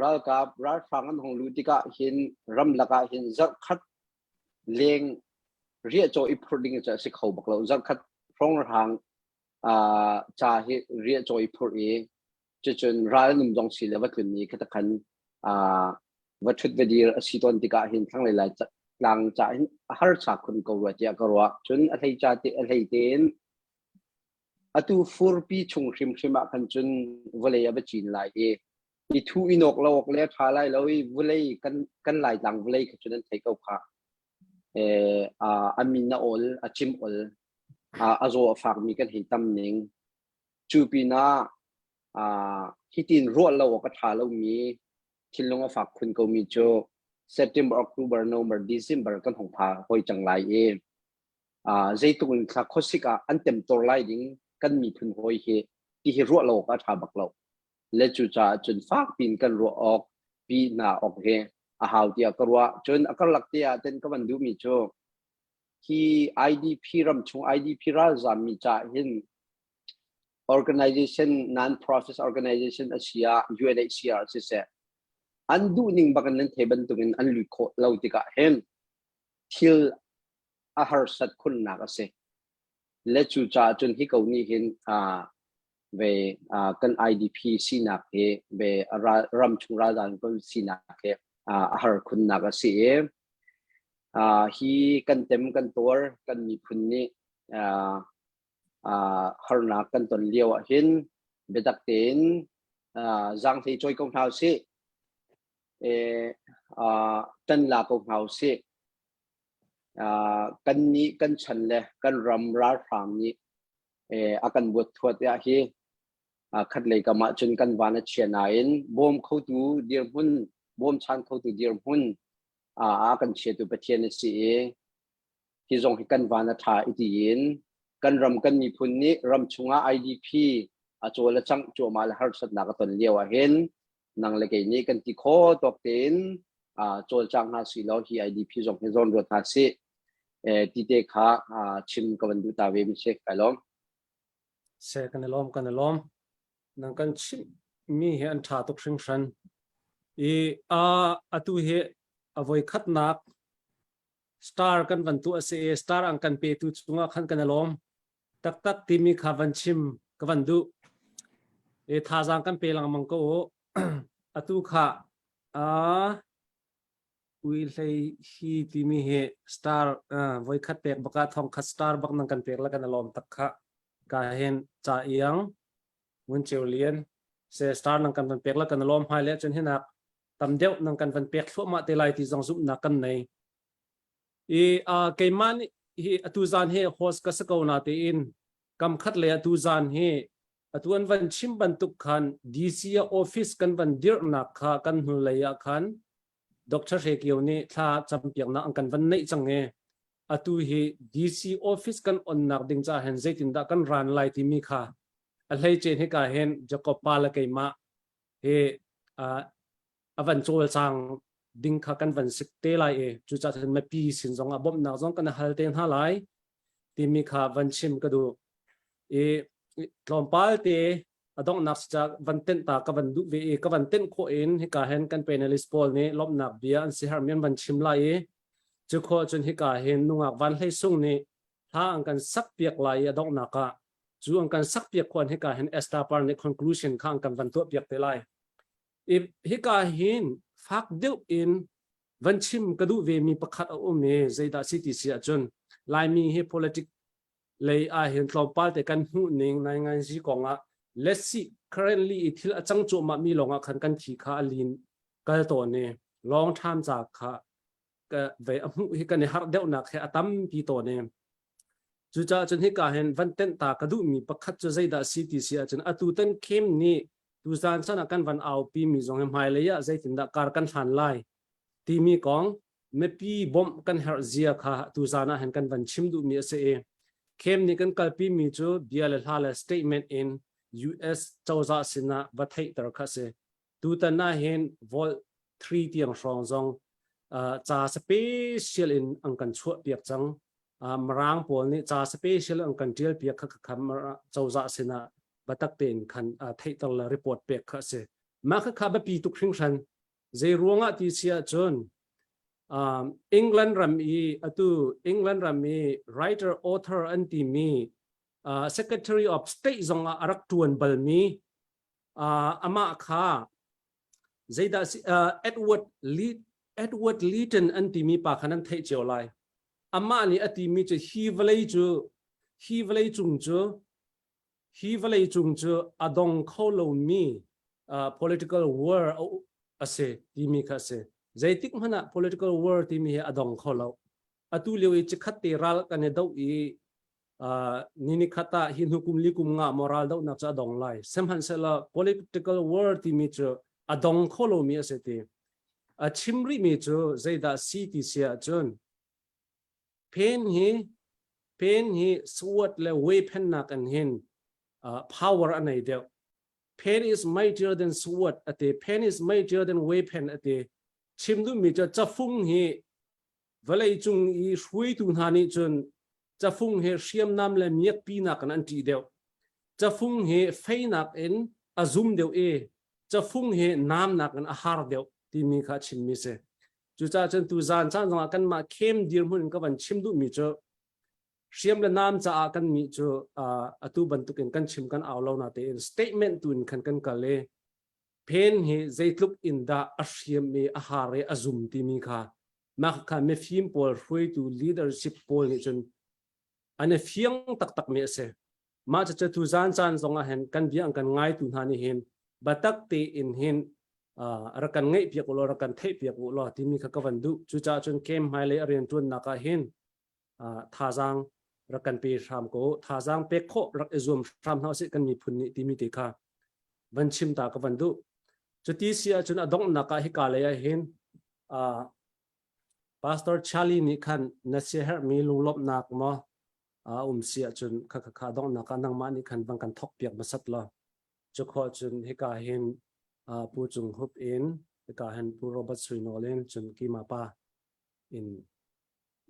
ralkap ralhrang an hong luh tikah hin ramlak ah hin zarhkhat leng riahcaw i phurh ding cu a si kho bak lo. Zarhkhat hrawnghrang ca hi riahcaw i phurh i cucun ral num zong si le va tlun i khatakhan va ṭhut va dir a si tawn tikah hin thlanglei lai tlang ca hin a harsa khun ko rua tiah ka ruah. Cun a hlei ca te a hlei tein atu furpi chung hrimhrim ah khan cun vawlei a va cin lai i i thu i nawk lo awk le ṭha lai lo i vawlei kan kan laitlang vawlei kha cun an thei ko kha. A min a ol, a cim ol, a zaw a fakmi kan hei tam ning. Cu pinah hitin ruah lo awk a ṭha lomi thinlung a fak khun komi cu September, October, November, December kan hung pha hoi cang lai i zeitluk in thla khuasik ah an temtor lai ding kan miphun hawi hi ti hi ruah lo awk a ṭha bak lo. Le cucaah cun fak piin kan ruah awk pi hna awk hi a hau tiah ka ruah. Cun a karlak te ah ten ka van duhmi cu hi IDP ram chung IDP ralzammi ca hin organization non-profit organization a si ah UNHCR siseh an duh ning bak in nan thei bantukin an lut khawh lo tikah hin thil a harsat khunnak a si. Le cu caah cun hi ko nih hin ve kan IDP sinak hi ve ram chung ralzam kan sinak hi a har khunnak a si i hi kan tem kan tuar kan miphun nih harnak kan ton lio ah hin biatak tein zaanghlei cawi ko hna usih tan la ko hna usih kan nih kan chan le kan ram ralhrang nih a kan buat thuat ya hi khatlei kam ah cun kan van a chia nain bawm khotu dirhmun bawm chan khotu dirhmun a kan chiatu Pathian a si i hi zong hi kan van a ṭha i tiin kan ram kan miphun nih ram chungah IDP a cawl a cangh cuahmah le harsatnak a ton lio ah hin nang le kei nih kan ti kho tawk tein cawlcang hna si law hi IDP zong hi zawn ruat hna sih ti te kha chim ka van duh ta ve mi si kai lawm. Se kan i lawm kan i lawm. Nang kan chim mi hi an ṭha tuk hringhran. I a atu hi a voi khatnak star kan van tu a si i star ang kan petu cungah khan kan i lawm taktak timi kha van chim ka van duh. I thazaang kan pe lengmang ko u. Atu kha a ui hlei hi timi hi star voi khat pek baka thong khat star bak nang kan pek la kan i lawm tak kha. Ka hin ca iang ngun ceu lian se star nang kan van pek la kan i lawm hmai le cun hinak tam deuh nang kan van pek thluahmah te lai ti zong zumhnak kan nei. I uh, keimah nih hi atu zan hi host ka si ko na tein kam khat le atu zan hi atu an van chim bantuk khan DC office kan van dirhnak kha kan hnulei ah khan Dr. Hre Kio nih thla campiaknak an kan van neih cang i atu hi DC office kan onnak ding ca hen zeitindah kan ran lai timi kha a hleice hika hin Jacob pa le keimah hi a van cawlcang ding kha kan van sik te lai i cucaah cun mipi sin zong ah bawmhnak zong kan hal te hna lai timi kha van chim ka duh i tlawmpal te a donghnak si ca van tenh ta ka van duh ve i ka van tenh khawh in hika hin kan panelist pawl nih lawmhnak bia an si hermi an van chim lai i cu khawh cun hika hin nungak van hlei sung nih hla an kan sak piak lai i a donghnak ah cu an kan sak piak khuan hika hin Esther Par nih conclusion kha an kan van tuah piak te lai i hika hin fak deuh in van chim ka duh ve mi pakhat a um i zeidah si ti si ahcun Laimi hi politic lei ah hin tlawmpal te kan hmuh ning nai ngai zi kong ah let's see currently i thil a cang cuahmah mi lawng ah khan kan thi kha a lin kal tawn i long term ca kha ka ve a hmuh hi kan i harh deuhnak he a tampi tawn i Cucaah cun hika hin van tenh ta ka duhmi pakhat cu zeidah si ti si ahcun atu tan khem nih tuzaan chan ah kan van aupi mi zong hi hmailei ah zeitindah kar kan hlan lai timi kong mipi bawmh kan herh zia kha tuzaan ah hin kan van chim duhmi a si i khem nih kan kalpi mi cu bia le hla le statement in US cozah sinah va theihter kha a si. Tutan ah hin volt. 3 tiang hrawng zong ca special in an kan chuah piak cang. Mirang pawl nih ca special an kan tial piak kha kha cozah sinah batak tein khan theihter le report pek kha a si. Mah kha kha biapi tuk hringhran. Zei ruangah ti si ahcun England ram i atu England ram i writer author an timi Secretary of State zong ah a rak tuan balmi amah kha zeidah si Edward Le Edward Leeton an timi pa kha nan theih cio lai. Amah nih a timi cu hi vawlei cu hi vawlei cung cu hi vawlei cung cu a dong kho lomi uh, political war a si timi kha a si. Zeitik hmanh ah political war timi hi a dong kho lo. Atu lio i chikhat te ral kan i doh i ni ni khat ah hi hnu kum li kum nga maw ral dohnak cu a dong lai. Sihmanhsehlaw political war timi cu a dong kho lomi a si ti. A chim rihmi cu zeidah si ti si ahcun pen hi pen hi sword le weapon nakin hin uh, power a nei deuh. Pen is mightier than sword ati. Pen is mightier than weapon ati. Chim duhmi cu cafung hi vawlei cung i hruaitu hna nih cun cafung he hriamnam le miakpi nakin an ṭih deuh. Cafung he fei nakin a zum deuh i cafung he nam nakin a har deuh timi kha a chimmi si. Cucaah cun tu zan caan zongah kanmah khem dirhmun in ka van chim duhmi cu hriam le nam caah kan nih cu atu bantukin kan chim kan au lo na tein statement tu in khan kan kal i pen hi zeitluk in dah a hriam i a har i a zum timi kha mah kha mifim pawl hruaitu leadership pawl nih cun an i fiang taktak mi a si. Mah cucu tu zan caan zong ah hin kan bia an kan ngaitu hna nih hin batak tein hin rak kan ngaih piak u law rak kan theih piak u law timi kha ka van duh. Cucaah cun kem hmailei a rianṭuannak ah hin thazaang rak kan pe hram ko thazaang pek khawh rak i zuam hram hna usih kan miphun nih timi te kha van chim ta ka van duh. Cuti si ahcun a donghnak ah hika lei ah hin Pastor Charlie nih khan na siaherhmi lunglawmhnak maw a um si ahcun kha kha kha donghnak ah nangmah nih khan van kan thok piak hmasat law cu khawh cun hika hin Pu Cung Hup in hika hin Pu Robert Sui Nawl in cun Kima pa in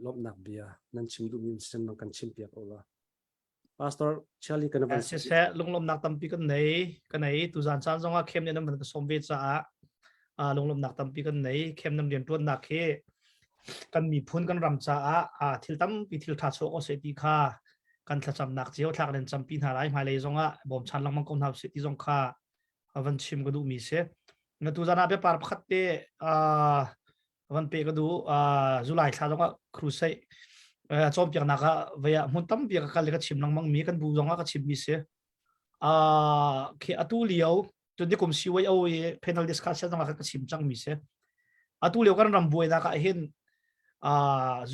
lawmhnak bia nan chim duhmi sin van kan chim piak u law Pastor Charlie kan van siseh lunglawmhnak tampi kan nei kan nei tuzan caan zongah khem nih nan van ka sawm ve caah lunglawmhnak tampi kan nei khem nam rian tuannak hi kan miphun kan ram caah thil tampi thil tha chuak o se ti kha kan thlacamnak cio thlak len campi hna lai hmailei zongah bawmchan lengmang ko hna usih ti zong kha van chim ka duhmi si na tu zan ah biapar pakhat te van pe ka duh July thla zongah crusade cawnpiaknak ah vei ah hmun tampi ka kal i ka chim lengmang mi kan bu zongah ka chimmi si khi atu lio cun nikum CYO i panel discussion zongah ka chim cangmi si atu lio kan ram buainak ah hin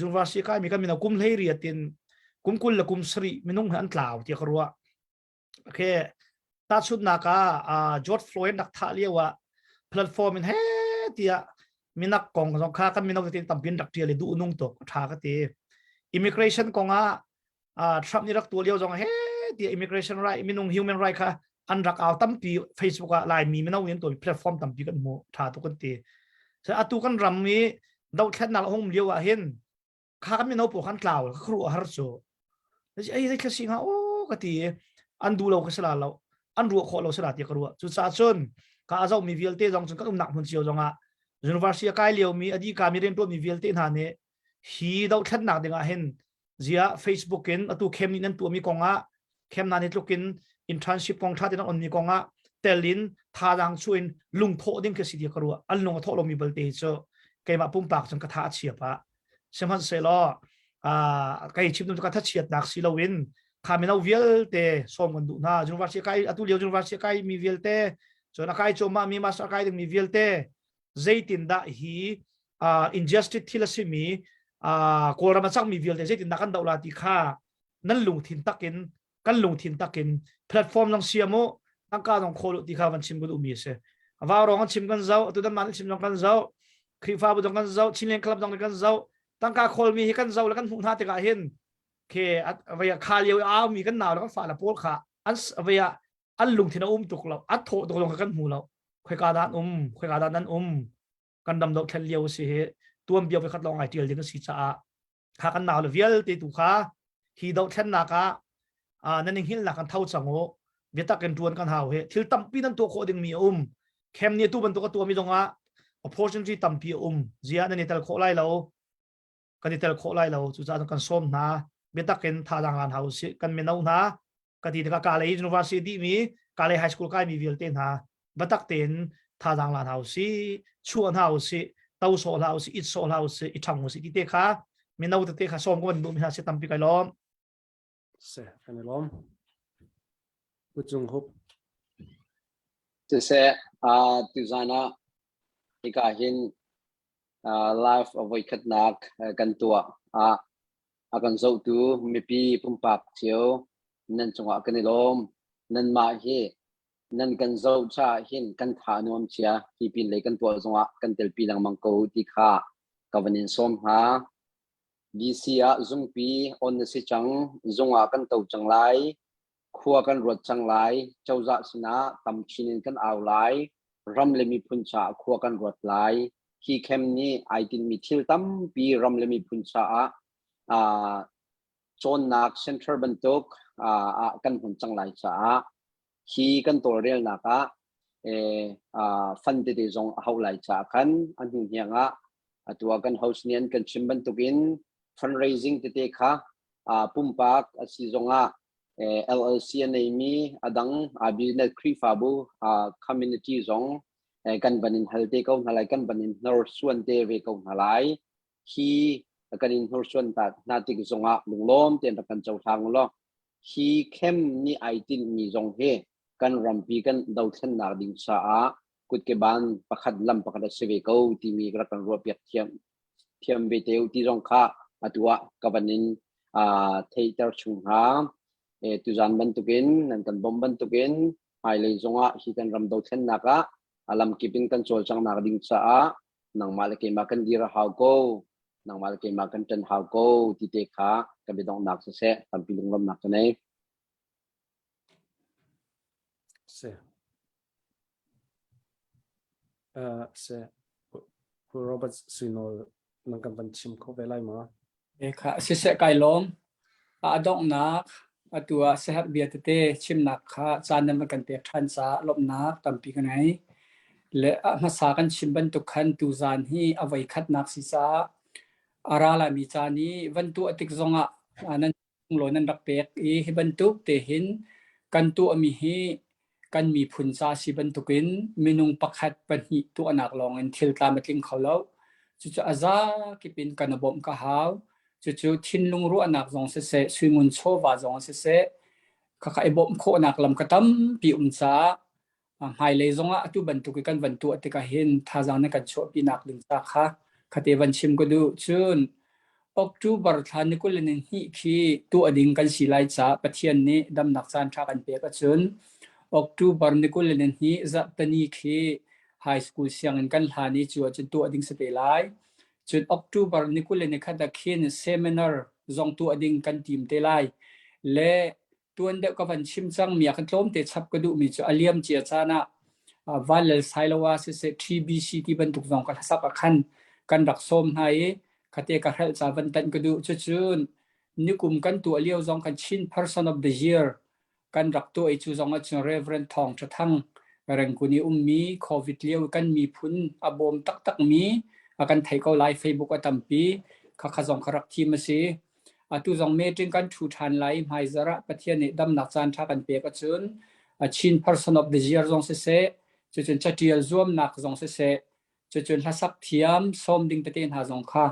university kai mi kan mino kum hlei riat in kum kul le kum sarih minung hi an tlau tiah ka ruah Okay. Tahchunhnak ah George Floyd rak thah lio ah platform in he tiah minak kong zong kha kan mino tein tampin rak tial i duh nung tuk tha ka ti. Immigration kong ah Trump nih rak tuah lio zong he tiah immigration right minung human right kha an rak au tampi Facebook ah Laimi mino in tuah platform tampi kan hmu tha tuk kan ti. So atu kan ram i dothlennak a hung lio ah hin kha kan mino pawl khan tlau ka khru har cu ei zei thla si nga o ka ti an du lo ka sala lo an ruah khawh lo sala ti ka ruah cu ca cun ka azau mi vialte zong cun kan umnak hmun cio zong ah university a kai lio mi adi ka mi rian tuan mi vialte hna nih hi dohthlennak ding ah hin zia Facebook in atu khem nih nan tuah mi kong ah khem na ni tluk in internship kong tha tin on mi kong ah tel in thazaang chu in lungthawh ding ka si ti ka ruah an lung a thawh lomi balte cu keimah pumpak cun ka tha a chia pah sihmanhsehlaw kai chim ka tha chiatnak si loin kha mino vialte sawm kan duh hna university kai atu lio university kai mi vialte cun a kai cawma mi master kai ding mi vialte zeitindah hi injustice thil a simi kawlram a cangmi vialte zeitindah kan doh la ti kha nan lungthin takin kan lungthin takin platform zong siam u tangka zong khawl u ti kha van chim kan duhmi a si vau rong an chim kan zoh atu dan man chim zong kan zoh Khrihfabu zong kan zoh Chinland Club zong kan zoh tangka khawlmi hi kan zoh le kan hmuh hna tikah hin ke vaya kha lio au mi kan nau le kan fa le pawl kha an vaya an lungthin a um tuk lo an thawh tuk lawng kha kan hmu lo khoika dah an um khoika dah nan um. Kan ram dohthlen lio a si hi tuanbia voikhat lawng ai tial ding a si caah kha kan nau le vialte tu kha hi dohthlennak ah nan i hngilhnak kan tho cang u biatak in tuan kan hau hi thil tampi nan tuah khawh dingmi a um khem nih tu bantuk a tuahmi zongah opportunity tampi a um zia nan i tel khawh lai lo kan i tel khawh lai lo cucaah kan sawm hna biatak in thazaang lan hau si kan mino hna ka ti tikah Kalay University dihmi Kalay High School kaimi vialte hna biatak tein thazaang lan hau si chuah hna u si to sawh hlah u si it sawh hlah u si i ṭhang u si ti te kha mino tete kha sawm ko ban duhmi hna si tampi kai lawm Se kan i lawm. Pu Cung Hup. Siseh, uh, tuzan ah hika hin uh, live a voikhatnak uh, kan tuah ah a kan zohtu mipi pumpak cio nan cungah kan i lawm. Nanmah hi nan kan zoh caah hin kan tha a nuam cia hi pin lei kan tuah zongah kan telpi lengmang ko ti kha ka van in sawm hna. DC ah zungpi on na si cang, zung ah kan to cang lai, khua kan ruat cang lai, cozah sinah tam chin in kan au lai, ram le miphun caah khua kan ruat lai. Hi khem nih ai tinhmi thil tampi ram le miphun caah uh, cawnnak center bantuk uh, ah kan hman cang lai caah hi kan tawlrelnak ah eh, uh, fund tete zong a hau lai caah khan a hnu hniang ah atu ah kan host nih an kan chim bantukin fundraising tete kha uh, pumpak a si zongah eh, LLC a neimi adang uh, business Khrihfabu uh, community zong eh, kan van in hal te ko hna lai kan van in hnorsuan te ve ko hna lai hi kan in hnorsuan ta hna tik zongah lunglawm tein rak kan cohlang law hi khem nih ai tinhmi zong hi kan rampi kan dothlennak ding caah kutkeban pakhat lam pakhat a si ve ko timi rak kan ruahpiak thiam thiam ve te u ti zong kha atu ah ka van in uh, theihter chung hna. E, tuzan bantukin nan kan bawmh bantukin hmailei zongah hi kan ram dothlennak ah a lamkip in kan cawlcanghnak ding caah nangmah le keimah kan dir a hau ko nangmah le keimah kan ṭan hau ko ti te kha ka biadonghnak siseh tampi lunglawmhnak ka nei. Si. Uh, si. Pu Robert Suinol nang kan van chim kho ve lai ma? E kha siseh kai lawm. A donghnak atu ah siaherh bia tete chimnak kha caan nan van kan pek ṭhan caah lawmhnak tampi ka ngei. Le a hmasa kan chim bantuk khan tuzaan hi a voi khatnak si caah a ra laimi caan i van tuah tik zongah nan law nan rak pek i hi bantuk te hin kan tuahmi hi kan miphun ca si bantukin minung pakhat pahnih tuahnak lawngin thil tlam a tling kho lo. Cucu a za kip in kan i bawmh ka hau. Cucu thinlung ruahnak zong siseh, suingun chawva zong siseh, khakha i bawmh khawhnak lam ka tampi um caah hmailei zongah atu bantuk i kan van tuah tikah hin thazaang na kan chuahpi nak ding ca kha khate van chim ka duh. Cun October thla ni 22 khi tuah ding kan si lai caah Pathian nih damnak caan ṭha kan pek ahcun October ni 22 zarhtani khi high school sianginn kan hlan i cu ahcun tuah ding si te lai. Cun October ni 21 ah khin seminar zong tuah ding kan tim te lai. Le tuan deuh ka van chim cangmi ah kan tlawmte chap ka duhmi cu a liam cia caan ah Vanlal Sailoa siseh TBC ti bantuk zong ka hlasak ah khan kan rak sawm hna i khate ka hrelh ca van tanh ka duh. Cucun nikum kan tuah lio zong kan Chin Person of the Year kan rak tuah i cu zong ahcun Reverend Thawng Tha Thang Rengkun i ummi COVID lio kan miphun a bawm taktakmi a kan thei ko lai Facebook a tampi khakha zong kha rak thim a si. Atu zong meeting kan ṭhu ṭhan lai i hmaizarh ah Pathian nih damnak caanṭha kan pek ahcun Chin Person of the Year zong siseh, cucun caṭial zuamnak zong siseh, cucun hlasak thiam sawm ding tete hna zong kha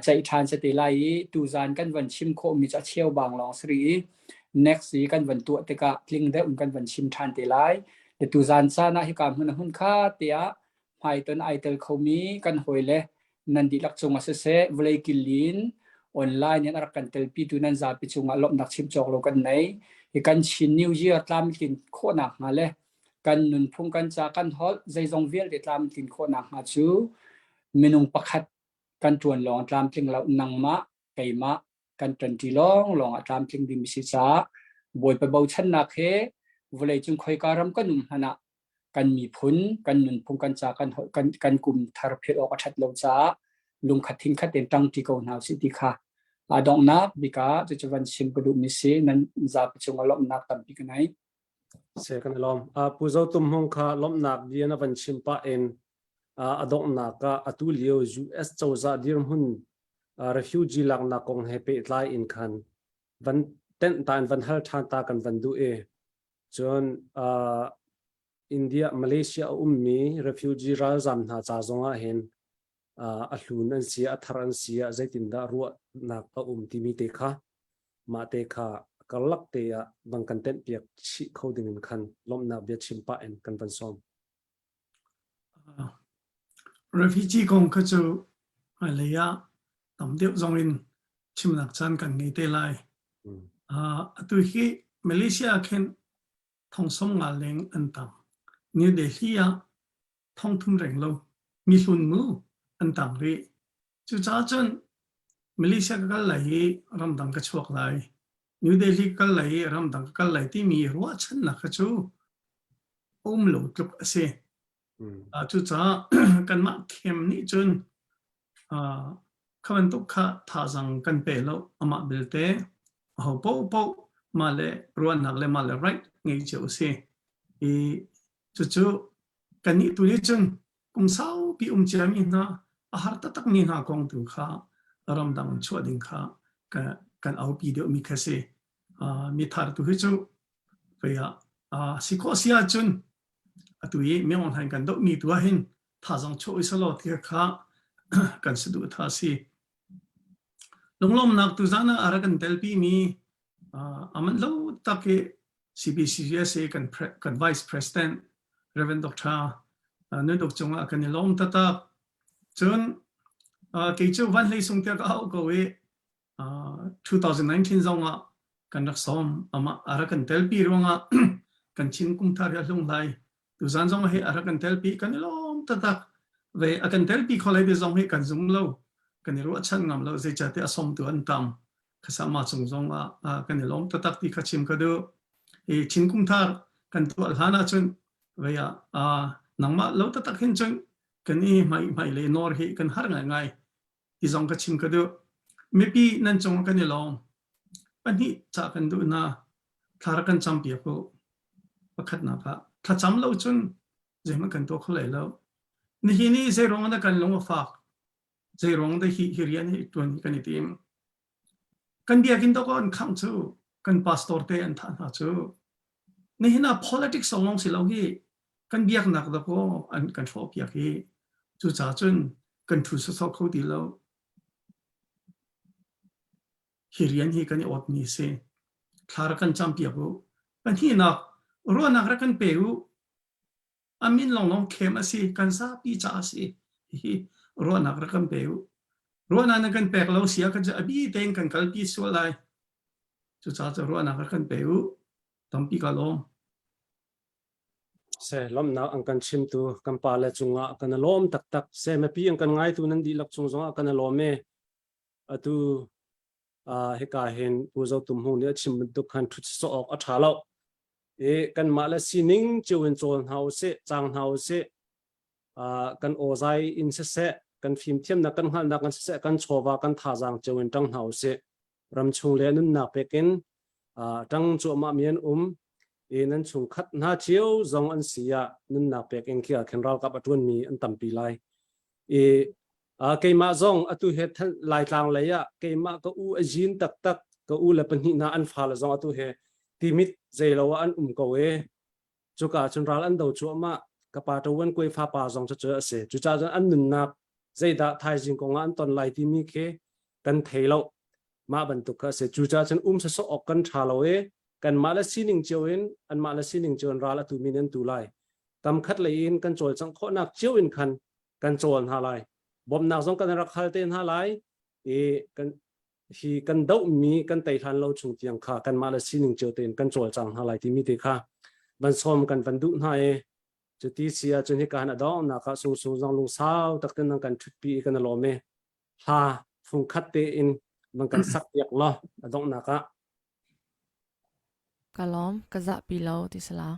ceih ṭhan si te lai i tuzaan kan van chim khawhmi cu a cheubang lawng si rih i next i kan van tuah tikah tling deuh in kan van chim ṭhan te lai. Le tuzaan caan ah hika hmun a hmun kha tiah hmaiton ai tel khomi kan hawile nan dihlak cungah siseh vawlei kil in online in a rak kan telpitu nan zapi cungah lawmhnak chim cawk lo kan nei. Hi kan Chin New Year tlamtlin khawhnak hnga le kan nunphung kan ca kan holh zeizong vialte tlamtlin khawhnak hnga cu minung pakhat kan ṭuan lawng tlamtling lo nangmah keimah kan ṭanṭi lawnglawng ah tlamtling ding si caah Bawipa bochannak he vawleicung khoika ram kan um hmanh ah. Kan miphun, kan nunphung, kan ca, kan holh, kan, kan kum thar philh awk a ṭhat lo caah lungkhat thingkhat tein ṭangṭi ko hna usih ti kha a donghnak bik ah cucu van chim ka duhmi si nan zapi cungah lawmhnak tampi ka ngei. Se kan i lawm. Uh, Pu Zo Tum Hmung kha lawmhnak bia na van chim pah in uh, a donghnak ah atu lio US cozah dirhmun uh, refugee laknak kong he pehtlai in khan van tenh ta in van hal ṭhan ta kan van duh i cun uh, India Malaysia a ummi refugee ralzam hna ca zong ah hin uh, a hlun an si a thar an si ah zeitindah ruahnak a um timi te kha mah te kha karlak te ah bang kan tenh piak chih kho ding in khan lawmhnak bia chim pah in kan van sawm. Refugee kong kha cu hmailei ah tam deuh zong in chimnak caan kan ngei te lai. Uh, atu hi Malaysia khin thong som nga leng an tang. New Delhi ah thong thum reng lo mi hlun mu an tang rih. Cucaah cun Malaysia ka kal lai i ramdang ka chuak lai. New Delhi ka kal lai i ramdang ka kal lai timi ruahchannak kha cu um lo tluk a si. Cucaah kanmah khem nih cun kha bantuk kha thazaang kan pe lo. Amah belte aho paohpaoh mah le ruahnak le mah le right ngei cio a si. I cucu kannih tu nih cun kum saupi um ciami hna a har taktakmi hna kong tu kha ramdang chuah ding kha kan aupi deuhmi kha si. Mi thar tu hi cu vei ah si khawh si ahcun atu i mi online kan dohmi tu ahhin thazang chuah usalaw ti kha kan saduh tha si. Lunglawmnak tu zan ah a rak kan telpi mi aman lo tak i CBCUSA kan kan Vice President Reverend Dr. Nun Uk cungah kan i lawm taktak. Cun kei cu Van Hlei Sung tiah ka auh ko i 2019 zong ah kan rak sawm amah a rak kan telpi ruangah kan Chin kum thar hi a hlung lai tuzan zong hi a rak kan telpi kan i lawm taktak ve a kan telpi kho lai ti zong hi kan zum lo kan i ruahchan ngam lo zeicahtiah a sawmtu an tam khasama cung zong ah kan i lawm taktak ti kha chim ka duh i Chin kum thar kan tuah hlan ahcun vei ah nangmah lo taktak hin cun kan i hmai hmai le nor hi kan har ngai ngai ti zong ka chim ka duh. Mipi nan cung kan i lawm. Pahnih ca kan duh na thla rak kan cam piak u. Pakhatnak ah thlacam lo cun zeihmanh kan tuah kho lai lo. Nihin i zeiruang dah kan lung a fak? Zeiruang dah hi hi rian hi tuan hi kan i tim? Kan biakinn dawk an khangh cu kan pastor te an thah hna cu. Nihin ah politics lawng si lo hi kan biaknak dakaw an kan hrawh piak hi cucaah cun kan thu sawsawh kho ti lo. Hi rian hi kan i awtmi a si. Thla rak kan cam piak u. Pahnihnak, ruahnak rak kan pe u. A min lawnglawng khem a si, kan zapi ca a si. Hihi ruahnak rak kan pe u. Ruahnak na kan pek lo sia kan a bi tein kan kalpi sual lai. Cucaah cu ruahnak rak kan pe u. Tampi ka lawm. Se lawmhnak an kan chimtu kan pa le cungah kan i lawm taktak. Se mipi an kan ngaitu nan dihlak cung zongah kan i lawm e. Atu uh, hika hin Pu Zo Tum Hmung nih a chim bantuk khan ṭhut sawh awk a ṭha lo. I kanmah le sining cio in cawl hna usih, cang hna usih. Uh, kan awzai in siseh, kan fimthiamnak, kan hngalhnak in siseh, kan chawva, kan thazaang cio in ṭang hna usih. Ramchung le nunnak pekin ṭang cuahmah mi an um i nan chungkhat hna cio zong an si ah nunnak pek in khi ah khin ralkap a ṭuanmi an tampi lai. I keimah zong atu he Laitlang lei ah keimah ka u a zin taktak ka u le pahnih hna an fale zong atu he timit zeilo ah an um ko e cuka cun ral an do cuahmah ka pa ṭawan kuai fapa zong cu a si cucaah cun an nunnak zeidah thaizing kong ah an ton lai timi khi kan thei lo mah bantuk kha a si cucaah cun um sasawh awk kan ṭha lo i kanmah le sining cio in anmah le sining cio in ral a tumi nan tu lai kam khat lei in kan cawlcangh khawhnak cio in khan kan cawl hna lai bawmhnak zong kan rak hal te hna lai i kan hi kan dohmi kan tei hlan lo chung tiang kha kanmah le sining cio tein kan cawlcang hna lai timi te kha van sawm kan van duh hna i cuti si ahcun hika han a donghnak ah sungsung zong lungsau taktin nan kan ṭhutpi i kan i lawm i hla fungkhat tein van kan sak piak law a donghnak ah Ka lawm, ka zahpi lo ti sala.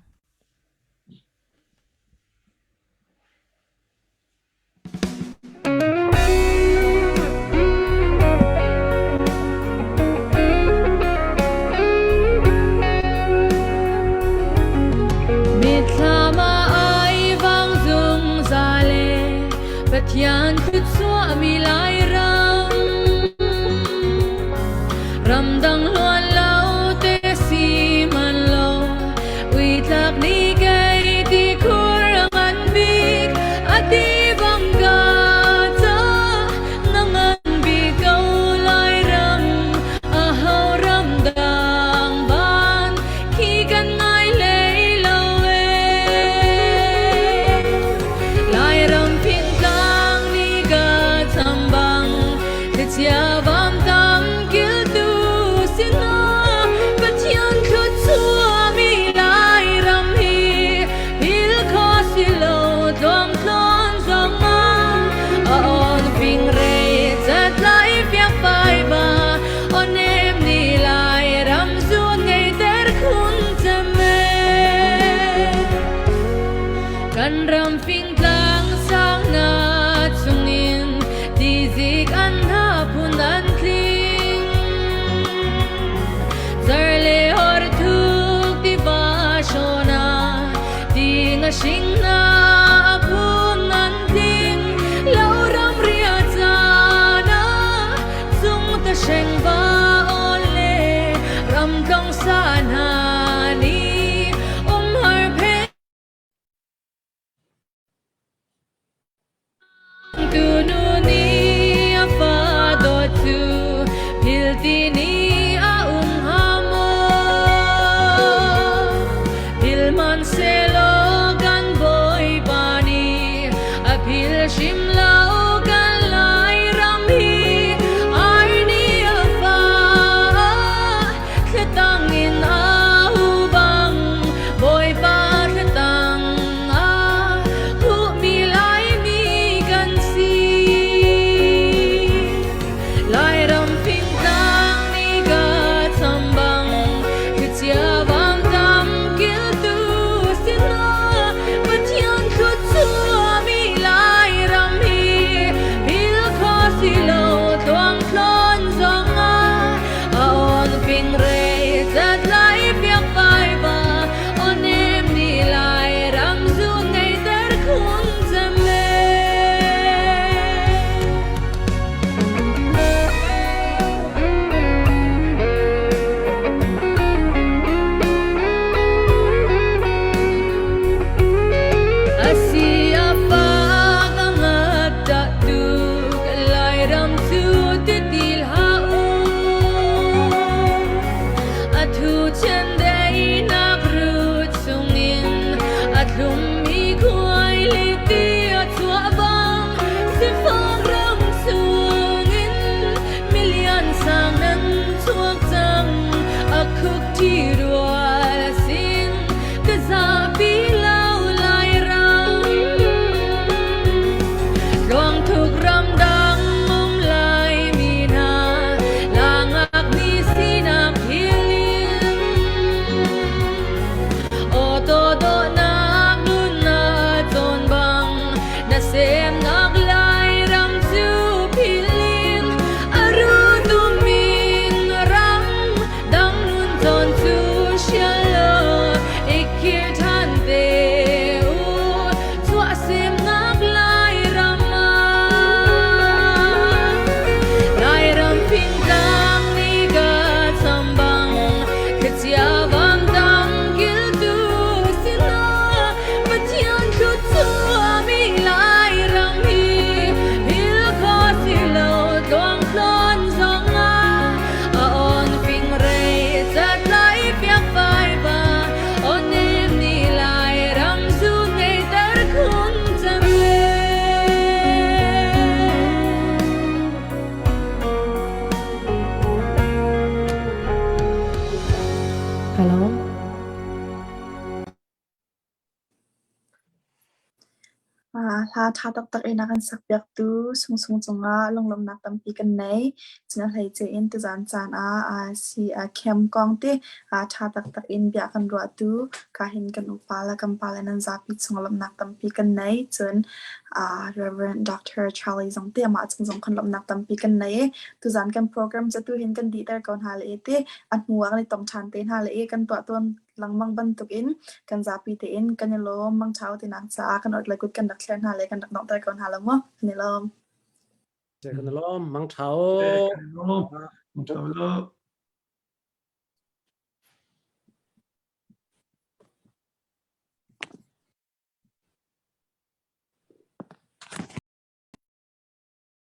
Lairam fingtlang sang na chungin tizik an hna phun an tling. Zar le hor thuk tiva shona ti nga hring na phun an tling. Lo ram ria chana cung ta hreng va on le ram tlong sa hna ni um har phe Tu nu nih a fa dawt cu philti ni a um hnga maw? Phil hmanhsehlaw kan Bawipa nih a phil hrim lo kan Lairam hi ai nih a fa thlatang in a hu bang Bawipa thlatang ah hmuhmi Laimi kan si. Lairam fingtlang ni ka chambang thlichia vangtam kiltu sina Pathian thluachuahmi Lairam hi phil kho si lo tluangthlawn zongah a on fingrei zat lai piak vai va onem ni lai ram zu ngei ter khun cem e. Asi a fak a ngakṭah tuk Lairam cu titil hlah u. A thu chiandeihnak rut chungin a thlummi khuailiti a chuah bang sifak ram chungin milian sang nan chuak cang a khuk ṭhi rual sin ka zapi lo Lairam. Tluangthuk ramdang um Laimi hna langak ni sinak hilin Awtaw dawhnak nunnak cawn bang na semnak Lairam cu philin a rutumin ram dang nun cawn cu sial law ikir ṭhan te u Tuahsemnak Lairam ah Lairam fingtlang ni ka chambang thlichia vangdang kiltu sinah Pathian thluachuahmi Lairam hi hil kho si lo tluangtlawn zongah a on fingrei catlai piak vai va Onem ni Lairam zu ngeiter khun cem le. Hello. Hla ṭha taktak in a kan sakpiaktu Sungsung cungah lunglawmhnak tampi kan nei. Cun a hleice in tuzaan caan ah si camp kong te ṭha taktak in bia kan ruahtu kahin kan upa le kan pale nan zapi chung lawmhnak tampi kan nei. Cun Reverend Dr. Charlie zong te amah cung zong khan lawmhnak tampi kan nei i tuzaan kan program cu tuhin kan dihter ko hna le i ti a hnu ah kan i tong ṭhan te hna le i kan tuah tawn lengmang bantukin kan zapi tein kan i lawm mangṭha tinak caah kan orhlei kut kan rak thler hna le kan rak donghter ko hna lo mu kan i lawm. Kan i lawm mangṭha Kan i lawm. Mangṭha lo.